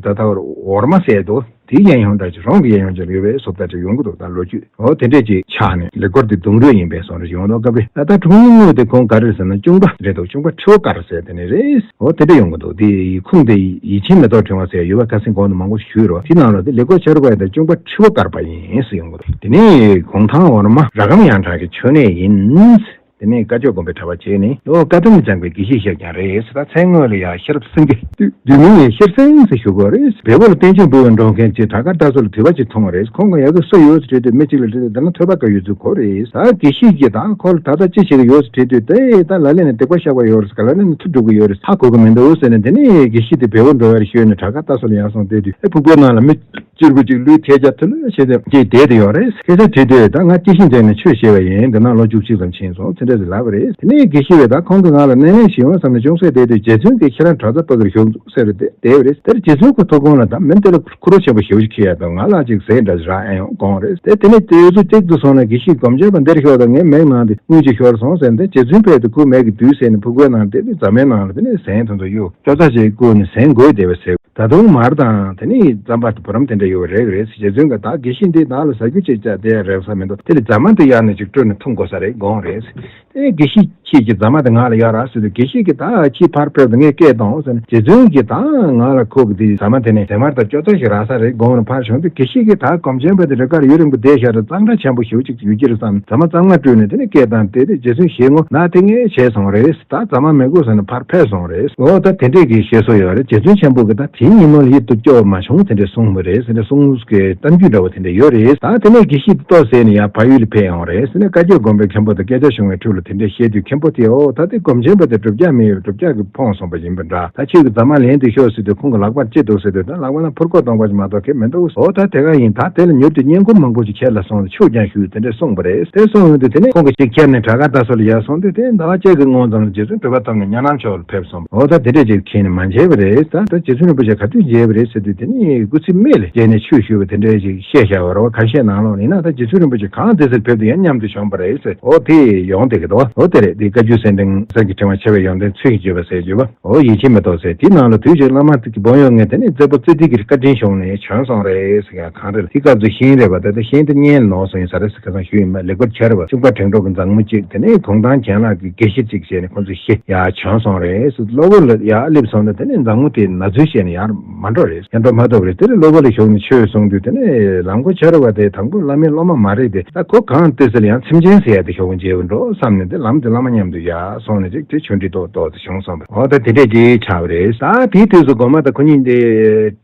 ད་ལྟ་བར་འོར་མ་ཟེར་འདུག་དེའི་གཡས་གཡོན་འདྲ་ཅིག་རོང་གི་གཡས་གཡོན་ཅིག་ལ་ཡོད་པའི་བཟོ་ལྟ་ཅིག་ཡོང་གི་འདུག་ད་ལོ་རྒྱུས་འོ་དེ་འདྲས་ཅིག་ཆགས་ནས་ལེགས་སྐོར་དེ་གདུང་རུས་ཡིན་པའི་བཟོ་འདྲ་ཅིག་ཡོང་གི་འདུག་སྐབས་རེ་ད་ལྟ་འཁྲུངས་ཡུལ་དངོས་དེ་ཁོང་ག་རེ་ཟེར་ན་གཅུང་པ་རེད་འདུག་གཅུང་པ་ཁྲི་བོ་དཀར་ཟེར་དེ་ནས་རེད། འོ་དེ་འདྲས་ཡོང་གི་འདུག་དེ་ཁུངས་དེ་ཡིད་ཆེས་མེ་ཏོག་ཕྲེང་བ་ཟེར་ཡོད་པ་ཁ་སེང་གོང་དུ་མང་པོ་ཞུས་རོགས། དེ་ནང་ལ་དེ་ལེགས་སྐོར་ཆ་རུ་བ་ཡིན་ད་གཅུང་པ་ཁྲི་བོ་དཀར་པ་ཡིན་ཟེར་ཡོང་གི་འདུག་དེ་ནས་གུང་ཐང་འོར་མ་ར་སྒམ་ཡང་གྲགས་ཀྱི་མཆོད་གནས་ཡིན། དེ་ནས་བཀའ་བརྒྱུད་དགོན་པའི་གྲྭ་པ་བྱས་ནས་ལོ་བཀའ་གདམས་ལ་སྦྱངས་པའི་དགེ་བཤེས་ཤིག་ཀྱང་རེད་ཟེར། ད་མཚན་དངོས་ལ་ཡང་ཤེས་རབ་སེང་གེ། བསྡུས་མིང་ལ་ཤེར་སེང་ཟེར་ཞུ་དགོས་རེད། བལ་པོ་ལ་བསྟན་ཆེན་འབུལ་བའི་འགྲོ་མཁན་གྱི་གྲྭ་ཁར་ལྟ་ཚུལ་ལ་དུས་བབ་ཅིག་མཐོང་བ་རེད། ཁོང་གིས་ཡ་གི་སུ་ཡོད་ཟེར་དྲིས་དུས་མི་གཅིག་ལ་དྲིས་དུས་འདི་ན་ཐོས་པ་དཀར་ཡོད་ཚུལ་གོ་རེད། ད་དགེ་བཤེས་ཀྱིས་ད་ཁོ་ལ་ད་ལྟ་ཅི་བྱེད་ཀྱི་ཡོད་ཟེར་དྲིས་དུས་དེ་ད་ལ་ལས་ནས་སྡིག་པ་བཤགས་པ་ཡོད་རེད་ཟེར། ག་ལ་ལས་ནས་མཐུ་སྒྲུབ་ཀྱི་ཡོད་རེད། ཧ་གོ་གི་མི་འདུག་ཟེར་ནས། དེ་ནས་དགེ་བཤེས་དེ་བལ་པོ་འགྲོ་ཡར་ཤོད་ནས་གྲྭ་ཁར་ལྟ་ཚུལ་ལ་ཡར་སོང་བལྟས་དུས་ཨེ་ཕུག་པའི་ནང་ལ་མི། གཅེར་བུ་གཅིག་ལུས་ཐལ་རྒྱ་ཐུ་ལུ་བྱས་ཏེ་ཅིག་བསྡད་དེ་ཡོད་རེད། སྐད་ཆ་དྲིས་དུས་ད་ང་སྐྱེས་ཤིང་འདས་ནས་ཆོས་བཤད་པ་ཡིན། འདི་ན་ལོ་བཅུ་གཅིག་ཙམ་ཕྱིན་སོང་ཟེར་འདྲ་ཞིག་ལབ་པ་རེད། དེ་ནས་དགེ་བཤེས་པས་ད་ཁོང་གིས་ང་ལ་སྣེ་ལེན་ཞིག་ཡོང་བསམ་ནས་ཅུང་ཟད་བསྡད་དུས་རྗེ་བཙུན་གྱིས་ཁྱེད་རང་གྲྭ་ཚང་ཕ་གིར་ཞུགས་འདུག་ཟེར་ཏེ་བསྡད་པ་རེད། དེར་རྗེ་བཙུན་གྱི་ཐུགས་དགོངས་ལ་ད་མི་འདི་ལ་ཁུར་བོ་ཆེན་པོ་ཞེ་པོ་ཅིག་ཁེལ་ཡ་དང་ང་ལ་ཅིག་ཟས་འདྲ་ཞིག་རག་ཨེ་ཡོང་དགོངས་རེད། དེ་དེ་ནས་དུས་ཚོད་གཅིག་ཏུ་སོང་ནས་དགེ་བཤེས་སྒོམ་ཆེན་པ་འདིར་ཤོག་དང་ངའི་མིག་ནང་དེ་དངུལ་ཅིག་ཤོར་སོང་ཟེར་ནས་རྗེ་བཙུན་ཕེབས་ཏེ་ཁོའི་མིག་གི་བདུད་ཟེར་ནས་ཕུག་པའི་ནང་དེ་རྫ་མའི་ནང་ལ་དེ་ནས་ཟན་དེ་ཚོ་གཡུག་ཅོ་ཙ་ཞིག་བསྐུར་ནས་ཟན་བགོས་བསྡད་པ་ཟེར། ད་དུང་མར་དང་དེ་ནས་རྩམ་པ་དང་བུ་རམ་དེ་འདྲ་ཡོད་པ་རེད་རེད། རྗེ་བཙུན་གྱིས་ད་དགེ་བཤེས་འདི་བདག་ལ་ཟ་རྒྱུ་ཅིག་བཅག་བསྡད་ཡ་རེད་བསམ་མི་འདུག་དེ་ལ་རྫ་མ་དེ་གཡར་ནས་ཅིག་བཀྲུས་ནས་འཐུང་དགོས་ས་རེད་དགོངས་རེད། དེ་དགེ་བཤེས་ཁྱེད་ཀྱིས་རྫ་མ་དེ་ང་ལ་གཡར་རོགས་ཟེར་དུས་དགེ་བཤེས་ཀྱིས་ད་ཁྱེད་ཕར་ཕེབས་དང་ངས་སྐད་གཏོང་ཟེར་ནས་རྗེ་བཙུན་གྱིས་ད་ང་ལ་ཁོ་གི་དེ་རྫ་མ་དེ་ནས་ཟན་མར་དང་ཅོ་ཙ་ཞིག་རག་ས་རེད་དགོངས་ནས་ཕར་བྱུང་དུས་དགེ་བཤེས་ཀྱིས་ད་སྒོམ་ཆེན་པ་དེ་རི་ཁར་ཡུན་རིང་པོ་བསྡད་བཞག་རེད། གཙང་སྦྲ་ཆེན་པོ་ཞེ་པོ་ཅིག་ཡོད་ཀྱི་རེད་བསམ་རྫ་མ་གཙང་མ་བཀྲུས་ནས་དེ་ནས་སྐད་བཏང་དེ་དུས་རྗེ་བཙུན་ཞེད་ངོ་ན་དེ་ངས་བྱས་སོང་རེད། ད་རྫ་མ་མི་དགོས་ཟེར་ནས་ཕར་ཕེབས་སོང་རེད། འོ་ད་དེ་འདྲས་ཀྱི་བཤད་སྲོལ་ཡོད་རེད། རྗེ་བཙུན་ཆེན་པོ་གིས་ད་དེའི་ཉིན་མོ་ལ་ཡིད་དུ་སྐྱོ་བ་མ་བྱུང་དེ་འདྲས་གསུངས་པ་རེད་ཟེར་ནས་གསུངས་ཀྱི་གཏམ་རྒྱུད་འདྲ་བོ་དེ་འདྲས་ཡོད་རེད། ད་དེ་ནས་དགེ་བཤེས་དེ་ལྟོ་ཟས་ནས་ཡར་བལ་ཡུལ་ལ་ཕེབས་ཡོང་རེད་ཟེར་ནས་བཀའ་བརྒྱུད་དགོན་པའི་མཁན་པོ་དང་སྐད་ཆ་བྱུང་བའི་འཕྲོ་ལ་དེ་འདྲས་བཤད་དུས་མཁན་པོ་དེས་འོ་ད་དེ་སྒོམ་ཆེན་པ་དེ་སྒྲུབ་བྱ་མེད་པའི་སྒྲུབ་བྱ་གིས་ཕོངས་སོང་བ་ཡིན་པ་འདྲ། ད་ཁྱོད་ཀྱིས་རྫ་མ་ལེན་དུ་ཤོག་ཟེར་དུས་ཁོང་གི་ལག་པར་ཅི་འདུག་ཟེར་དུས་ད་ལག་པ་ན་ཕུར་སྐོགས་སྟོང་པ་ཞིག་མ་གཏོགས་གང་མི་འདུག་འོ་ད་དེ་ག་ཡིན། ད་དེ་ལ་མྱུར་དུ་བསྙེན་བཀུར་མང་པོ་ཞིག་ཁྱེར་ལ་སོང་ནས་ཆོས་ཀྱང་ཞུས་དེ་འདྲས་གསུངས་པ་རེད། དེ་གསུངས་ཡོང་དུས་དེ་ནས་ཁོང་གིས་ཅིག་ཁྱེར་ནས་གྲྭ་ཁར་ལྟ་ཚུལ་ལ་ཡར་སོང་དུས་དེ་ཟླ་བ་གཅིག་གི་སྔོན་ཙམ་ལ་རྗེ་བཙུན་གྲུབ་པ་ཐོབ་ནས་གཉའ་ནང་ཕྱོགས་ལ་ཕེབས་སོང་། འོ་ད་དེ་འདྲས་ཅིག་ཁྱེར་ནས་མ་མཇལ་བ་རེད། ད་ད་རྗེ་བཙུན་རིན་པོ་ཆེ་ག་དུས་མཇལ་བ་རེད་ཟེར་དུས་དེ་ནས་སྐུ་ཚེ་སྨད་ལ་མཇལ་ནས་ཆོས་ཞུས་པ་དེ་འདྲས་ཅིག་བཤད་བཞག་པ་རེད་བ། ཁ་ཤས་ནང་ལོགས་ལ་ཡིན་ན་ད་རྗེ་བཙུན་རིན་པོ་ཆེ་གང་དེ་ཚེ་ཕེབས་དུས་ཡང་མཉམ་དུ་བྱོན་པ་རེད་ཟེར། འོ་དེ་ཡོང་བསྡད་ཀྱི་འདུག་འོ་དེ་རེད། དེ་བཀའ་བརྒྱུད་གསེར་ཕྲེང་གསེར་གྱི་ཕྲེང་བ་ཆེ་བའི་ཡོན་ཏན་ཚུལ་བཞིན་བརྗོད་པ་ཟེར་བརྗོད་པ། འོ་ཡིད་ཆེས་མི་ཐོགས་ཟེར། དེའི་ནང་ལ་དུས་ཀྱི་བླ་མ་དེ་གི་སྦོམ་ཡོད་ངས་དེ་ནས་རྩེ་པོ་རྩེ་ཐིག་གི་བཀའ་དྲིན་བྱུང་ནས་བྱོན་སོང་རེད་ཟེར་ཡ་གང་རེད། དེ་སྐབས་སུ་ཤིང་རེད་པ། ད་ལྟ་ཤིང་དེ་གཉེན་ནོར་སོང་ཡིན་ས་རེད་ཟེར་ཁ་སང་ཞུས་ཡིན་པ། ལེགས་པར་འཆར་བ་གཅུང་པ་དྲན་གྲོགས་ཀྱི་མཛངས་མོ་གཅིག་དེ་ནས་གུང་ཐང་གྱེན་ལངས་ཀྱི་དགེ་བཤེས་གཅིག་བྱས་ནས་ཁོང་ཚོ་ཤི་ཡ་བྱོན་སོང་རེད་ཟེར། གློ་བུར་ལ་ཡ་སླེབས་སོང་ན་དེ་ནས་མཛངས་མོ་དེ་ན་ཚུལ་བཤད་ནས་ཡར་མ་འགྲོ་རེད། ཡར་འགྲོ་མ་ཐུབ་རེད། དེ་ནས་གློ་བུར་ལ་ཞུགས་ནས་ཆོས་གསུངས་དུས་དེ་ནས་ལམ་མགོ་འཆར་བ་དེ་དང་པོ་བླ་མའི་སློབ་མ་མ་རེད་དེ། ད་ཁོ་གང་ལྟོས་ཟེར་ཡང་ཚིམ་ཆེན་ཟེར་ཡ་དེ་ཞུགས་མཇལ་བ་འགྲོ་བསམ་ནས་དེ་ལམ་དེ་བླ་མ་མཉམ་དུ་ཡར་སོང་ནས་ཅིག་དེ་ཆོས་འབྲེལ་ཏོག་ཏོག་དེ་བྱུང་སོང་བ། འོ་ད་དེ་འདྲས་ཅིག་ཆགས་པ་རེད། ད་དེའི་དུས་སུ་སྒོམ་པ་དང་ཁོ་གཉིས་དེ་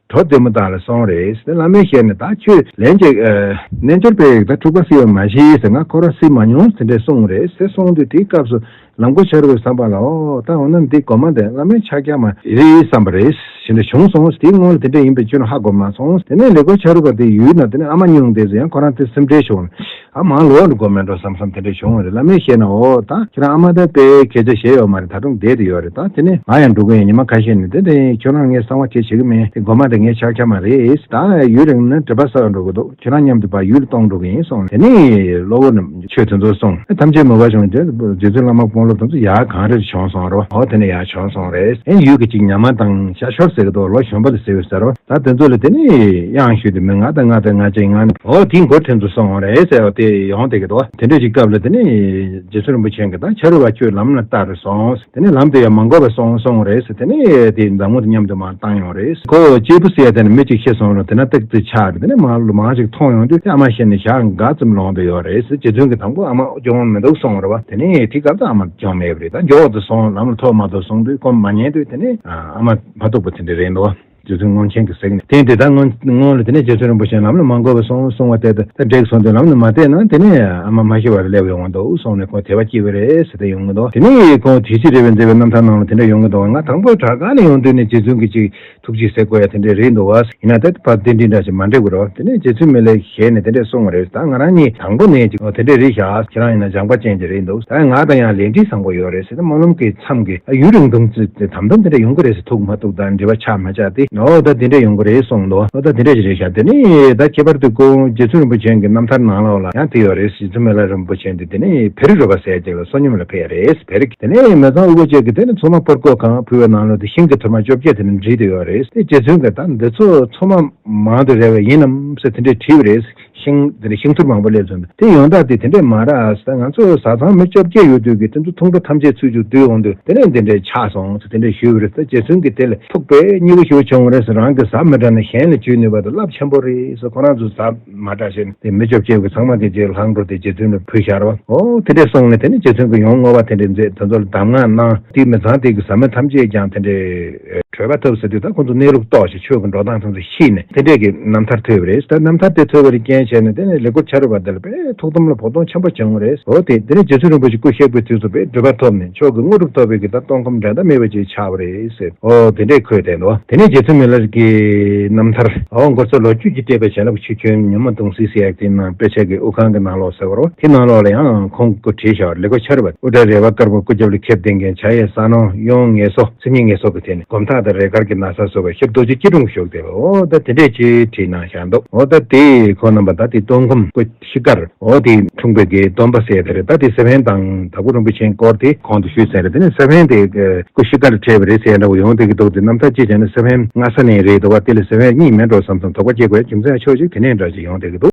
གྲོ་བདེ་མོ་དག་ལ་སོང་རེད། དེ་བླ་མའི་ཞལ་ནས་ད་ཁྱོད་ལན་ཅིག་རྣལ་འབྱོར་པས་ད་འཁྲུག་པ་སེལ་བ་མ་ཤེས་ཟེར། ང་ཁོ་རང་སེལ་མ་མྱོང་ཟེར་འདྲས་གསུངས་རེད་ཟེར་གསུངས་དུས་དེའི་སྐབས་སུ་ལམ་མགོ་འཆར་བའི་བསམ་པ་ལ་འོ་ད་འོ་ན་འདི་སྒོམ་པ་དེ་བླ་མའི་ཕྱག་རྒྱ་མ་རེད་བསམ་པ་རེད་ཟེར་འདྲས་བྱུང་སོང་། དེའི་སྔོན་ལ་དེ་འདྲས་ཡིན་པའི་ཁྱོན་ནས་ཧ་གོ་མ་སོང་། དེ་ནས་ལེགས་པར་འཆར་བ་དེ་ཡུལ་ན་དེ་ནས་ཨ་མ་སྙུང་དེ་ཚོ་ཡང་ཁོ་རང་དེ་སེམས་ཁྲལ་བྱུང་། ཨ་མ་ལོག་ནས་སྒོམ་མེད་འགྲོ་བསམ་བསམ་དེ་འདྲ་བྱུང་བ་རེད། བླ་མས་བཤད་ན་འོ་ད་ཁྱེད་རང་ཨ་མ་ད་དཔེ་སྐད་ཆ་བཤད་ཡོད་མ་རེད། ད་དུང་བསྡད་དེ་ཡོད་རེད། ད་དེ་ནས་ང་ཡང་འགྲོ་གི་ཡིན། ཉི་མ་ཁ་ཤས་ནས་དེ་དེ་ཁྱོད་རང་ངས་གསང་བ་དེ་བྱེད་ཀྱི་མིན། དེ་སྒོམ་མ་དེ་ངའི་ཕྱག་རྒྱ་མ་རེད། ད་ཡུན་རིང་ན་སྒྲིབ་པ་གསལ་འགྲོ་གི་འདུག་ཁྱོད་རང་མཉམ་དུ་ཕར་ཡུལ་ལ་གཏོང་འགྲོ་གི་ཡིན་གསུངས། དེ་ནས་གློ་བུར་ནས་ཆོས་དེ་ཚོ་གསུངས། ཐམས་ཅད་མོས་པ་བྱུང་རྗེ་རྗེ་བཙུན་བླ་མ་དཔོན་སློབ་དེ་ཚོ་ཡར་གངས་རིར་བྱོན་སོང་རེད་བ། འོ་དེ་ནས་ཡར་བྱོན་སོང་རེད། ཨེ་ཡུལ་གྱི་ཅིག་ཉ་མ་དང་ཤ་ཤོར་ཟེར་གི་འདུག་ལོ་གཞོན་པ་ལ་ཟེར་བའི་ཟེར་བ། ད་དེ་ཚོ་ལ་དེ་ནས་གཡང་ཞུས་ཏེ་མི་ང་དང་ང་དང་ང་ཅག་ང་ནི་འོ་དེའི་མགོ་དེ་ཚོ་སོང་རེད་ཟེར་བ་དེ་ཡོང་བསྡད་ཀྱི་འདུག་དེ་འདྲ་ཅིག་སྐབས་ལ་དེ་ནས་རྗེ་བཙུན་རིན་པོ་ཆེ་གིས་ད་ཕྱི་རུ་བ་ཁྱོད་ལམ་ལ་བལྟ་རུ་སོང་། དེ་ནས་ལམ་དེ་ཡང་མ་འགོར་བར་སོང་སོང་རེད་ཟེར། དེ་ནས་དེ་མཛངས་མོ་དང་མཉམ་དུ་མར་བཏང་ཡོང་རེད། ཁོ་གཅེར་བུ་ཟེར་ཡ་དེ་ནི་མི་གཅིག་ཤི་སོང་རུང་དེ་ན་ཏོག་ཙམ་ཆགས་རེད། དེ་ནས་མར་ལོ་མང་ཞིག་མཐོང་ཡོང་དུས་ཨ་མ་ཤི་ནས་ཞག་འགའ་ཙམ་ལོངས་བསྡད་ཡོད་རེད་ཟེར། རྗེ་བཙུན་གྱིས་དང་པོ་ཨ་མ་སྐྱོང་མི་འདུག་གསུངས་རེད་བ། དེ་ནས་དེ་སྐབས་དུ་ཨ་མ་སྐྱོང་མེད་པ་རེད། ད་མགྱོགས་དུ་སོང་ལམ་ལ་ཐོག་མ་ཐོག་སོང་དུས་ཁོ་མ་ཉན་དུས་དེ་ནས་ཨ་མ་མ་ཐུག་པ་དེ་འདྲ་རེད་འདུག་རྗེ་བཙུན་སྔོན་ཆད་ཀྱི་གཟིགས་ནས་དེ་དེ་ལྟར་སྔོན་སྔོན་ལ་དེ་ནས་རྗེ་བཙུན་རིན་པོ་ཆེ་ལམ་ལ་མ་འགོར་བར་སོང་གསུང་བ་དེ་ད་འགྲིག་སོང་དུས་ལམ་ལ་མ་བལྟས་ན་དེ་ནས་ཨ་མ་མ་ཤི་བར་སླེབས་ཡོང་བ་འདུག་གསུངས་ནས་ཁོ་དད་པ་སྐྱེས་པ་རེད་ཟེར་ཏེ་ཡོང་གི་འདུག་དེ་ནས་ཁོང་དུས་ཕྱིས་རེ་བའི་མཛད་པའི་རྣམ་ཐར་ནང་ལ་དེ་འདྲ་ཡོང་གི་འདུག་ང་དང་པོ་དྲག་ག་ནས་ཡོང་དུས་ནས་རྗེ་བཙུན་གྱི་ཅིག་ཐུགས་རྗེ་ཟེར་དགོས་ཡ་དེ་འདྲ་རེད་འདུག་བ། ཡིན་ན་ད་ཕར་གདན་འདྲེན་འདྲ་ཞིག་མ་འགྲིག་པ་རེད། དེ་ནས་རྗེ་བཙུན་མི་ལའི་ཞལ་ནས་དེ་འདྲ་གསུངས་པ་རེད། ད་ང་རང་གཉིས་དང་པོ་ནས་ཅིག་དེ་འདྲ་རེད་ཤག་ཁྱེད་རང་ཡིན་ན་སྦྱངས་པ་ཅན་ཅིག་རེད་འདུག་ད་ང་དང་ཡང་ལས་འབྲེལ་བཟང་པོ་ཡོད་རེད་ཟེར་ཏེ་སྨོན་ལམ་གྱི་མཚམས་ཀྱི་ཡུན་རིང་དུམ་ཚིགས་དེ་དམ་དམ་དེ་འདྲ་ཡོང་གི་རེད་ཟེར། ཐུག་མ་ཐུག་དང་འབྲེལ་བ་ཆགས་མ་ཆགས་དེ་ཨོ་ད་དེ་འདྲ་ཡོང་གི་རེད་གསུངས་འདུག་ཨོ་ད་དེ་འདྲ་ཞིག་རེད་ཤག་དེ་ནས་ད་ཁྱད་པར་དུ་ཁོང་རྗེ་བཙུན་རིན་པོ་ཆེ་གི་རྣམ་ཐར་ནང་ལོགས་ལ་ཡང་དེ་ཡོད་རེད། རྗེ་བཙུན་མི་ལ་རིན་པོ་ཆེ་འདི་དེ་ནས་བེ་རི་རོ་པ་ཟེར་ཅིག་ལ་བསོད་སྙོམས་ལ་ཕེབས་ཡ་རེད། བེ་རི་གི་དེ་ནས་མི་ཚང་དབུལ་པོ་ཅིག་གི་དེ་ནས་ཚོད་མ་ཕོར་ཀོ་གང་ཕུལ་བའི་ནང་ལོགས་དེ་ཤིང་གི་ཐུར་མ་བཅོ་བརྒྱད་དེ་ནས་བསྒྲིལ་དུ་ཡོད་རེད། དེ་རྗེ་བཙུན་གི་ད་འདི་ཚོ་ཚོད་མ་མང་དུ་རེ་བ་ཡིན་ནམ་ཟེར་དེ་འདྲས་དྲིས་པ་རེད། ཤིང་། དེ་འདྲའི་ཤིང་ཐུར་མང་པོ་སླེབས་སོང་། དེ་ཡོང་སྟངས་དེ་དེ་འདྲས་མ་རེད་ཟེར། ང་ཚོ་བཟའ་ཚང་མི་བཅོ་བརྒྱད་ཡོད་དུས་ཀྱི་དེ་ཚོ་འཐུང་གྲོགས་ཐམས་ཅད་ཚུར་བཅུག་བསྡུས་ཡོང་དུས་དེ་ནས་འདི་འདྲས་ཆགས་སོང་ཟེར་དེ་འདྲས་ཞུས་པ་རེད། ད་རྗེ་བཙུན་གྱིས་དེ་ལ་ཐུགས་དཔེ་མཉེས་པོ་ཞེ་པོ་བྱུང་བ་རེད་ཟེར། རང་གིས་ཟ་མི་དྲག་ན་གཞན་ལ་བྱུས་ནུས་པ་དེ་རླབས་ཆེན་པོ་རེད་ཟེར། ཁོ་རང་ཚོས་ཟ་མ་དྲག་བྱས་ནས་དེ་མི་བཅོ་བརྒྱད་ཀྱི་ཚང་མ་དེ་རྗེས་ལྷག་འགྲོ་དེ་རྗེ་བཙུན་ལ་ཕུལ་བཞག་རེད་བ། ཨོ་དེ་འདྲས་སོང་ནས་དེ་ནས་རྗེ་བཙུན་གྱིས་ཡང་བསྔོ་བ་དེ་འདྲས་མཛད། དེ་ཚོ་ལ་གདམས་ངག་གནང་། དེའི་མི་ཚང་དེ་གི་ཟ་མི་ཐམས་ཅད་ཀྱང་དེ་འདྲས་གྲོལ་བ་ཐོབ་ཟེར་དུས་ད་ཁོང་ཚོ་གནས་ལུགས་རྟོགས་ཤིང་ཆོས་ཀྱི་འགྲོ་སྟངས་ཐམས་ཅད་ཤེས་ནས་དེ་འདྲས་ཀྱི་རྣམ་ཐར་ཐོས་པ་རེད། ད་རྣམ་ཐར་དེ་ཐོས་པ་ལ་རྐྱེན་བྱས་ནས་དེ་ནས་ལེགས་པར་ཕྱག་རོལ་པ་དེ་ལ་དཔེ་ཐུགས་དམ་ལ་བོགས་གཏོང་ཆེན་པོ་བྱུང་བ་རེད། འོ་དེ་དེ་ནས་རྗེ་བཙུན་རིན་པོ་ཆེ་སྐུ་གཤེགས་པའི་དུས་སུ་དཔེ་འགྲུབ་པ་ཐོབ་ནས་མཆོག་གི་དངོས་གྲུབ་ཐོབ་པའི་གི་ད་སྟོང་ཁམས་འགྲན་ཟླ་མེད་པ་ཅིག་ཆགས་པ་རེད་ཟེར། ཨོ་དེ་འདྲས་འཁོད་བསྡད་འདུག། དེ་ནས་རྗེ་བཙུན་མི་ལ་རས་ཀྱི་རྣམ་ཐར། ཨོ་མགོ་ཚོ་ལོ་རྒྱུས་ཀྱིས་སྤྲད་པའི་བྱིན་རླབས་ཆུ་ཆེན་ཉོན་མོངས་གདུང་སེལ་ཟེར་ཡག་དེའི་ནང་དཔེ་ཆ་གི་དབུ་ཁང་གི་ནང་ལོགས་ཟེར་བ་རེད། དེའི་ནང་ལོགས་ལ་ཡང་ཁོང་གིས་བྲིས་བཞག་པ་ལེགས་པར་ཕྱག་རོལ་པ། དབུ་སྐྲ་རལ་པ་དཀར་པོ་སྐུ་རྒྱབ་ལ་ཁེབས་ལྡན་མཁན། བྱ་ཡི་ས་ནོར་གཡུ་ངལ་གསོ་མཚན་ཉིད་ངལ་གསོ་གི་ཐད་ནས་སྒོམ་ཐག་དང་རས་དཀར་གྱི་ན་བཟའ་བཟོ་བའི་ཞབས་རྡོ་རྗེ་སྐྱིལ་ཀྲུང་བཞུགས་བསྡད་པ། ཨོ་ད་དེ་འདྲས་ཅིག་བྲིས་གནང་བཞག་འདུག། ཨོ་ད་དེ་ཁོང་རྣམ་པ་ད་དེ་སྟོང་ཁམས་སྐུ་ཤི་ཀར་ཨོ་དེ་འཁྲུངས་པའི་གི་སྡོམ་པ་ཟེར་དེ་རེད། ད་དེ་སེ་བན་དང་དྭགས་པོ་རིན་པོ་ཆེའི་སྐོར་དེ་གོང་དུ་ཞུས་ཚར་རེད། དེ་ནས་སེ་བན་དེ་སྐུ་ཤི་ཀར་འཕྲད་པ་རེད་ཟེར་འདྲ་བོ་ཡོང་བསྡད་ཀྱི་འདུག། དེ་རྣམ་ཐར་ཅིག་བྱས་ན་སེ་བན་སྔ་ས་ནས་རེད་འདུག་བ། དེ་ལ་སེ་བན་གཉིས་མེད་འགྲོ་བསམ་སོང་། དོགས་པ་སྐྱེ་དགོས་རྒྱུ་མཚན་ཆོག་ཅིག་དེ་ནས་འདྲ་ཅིག་ཡོང་བསྡད་ཀྱི་འདུག།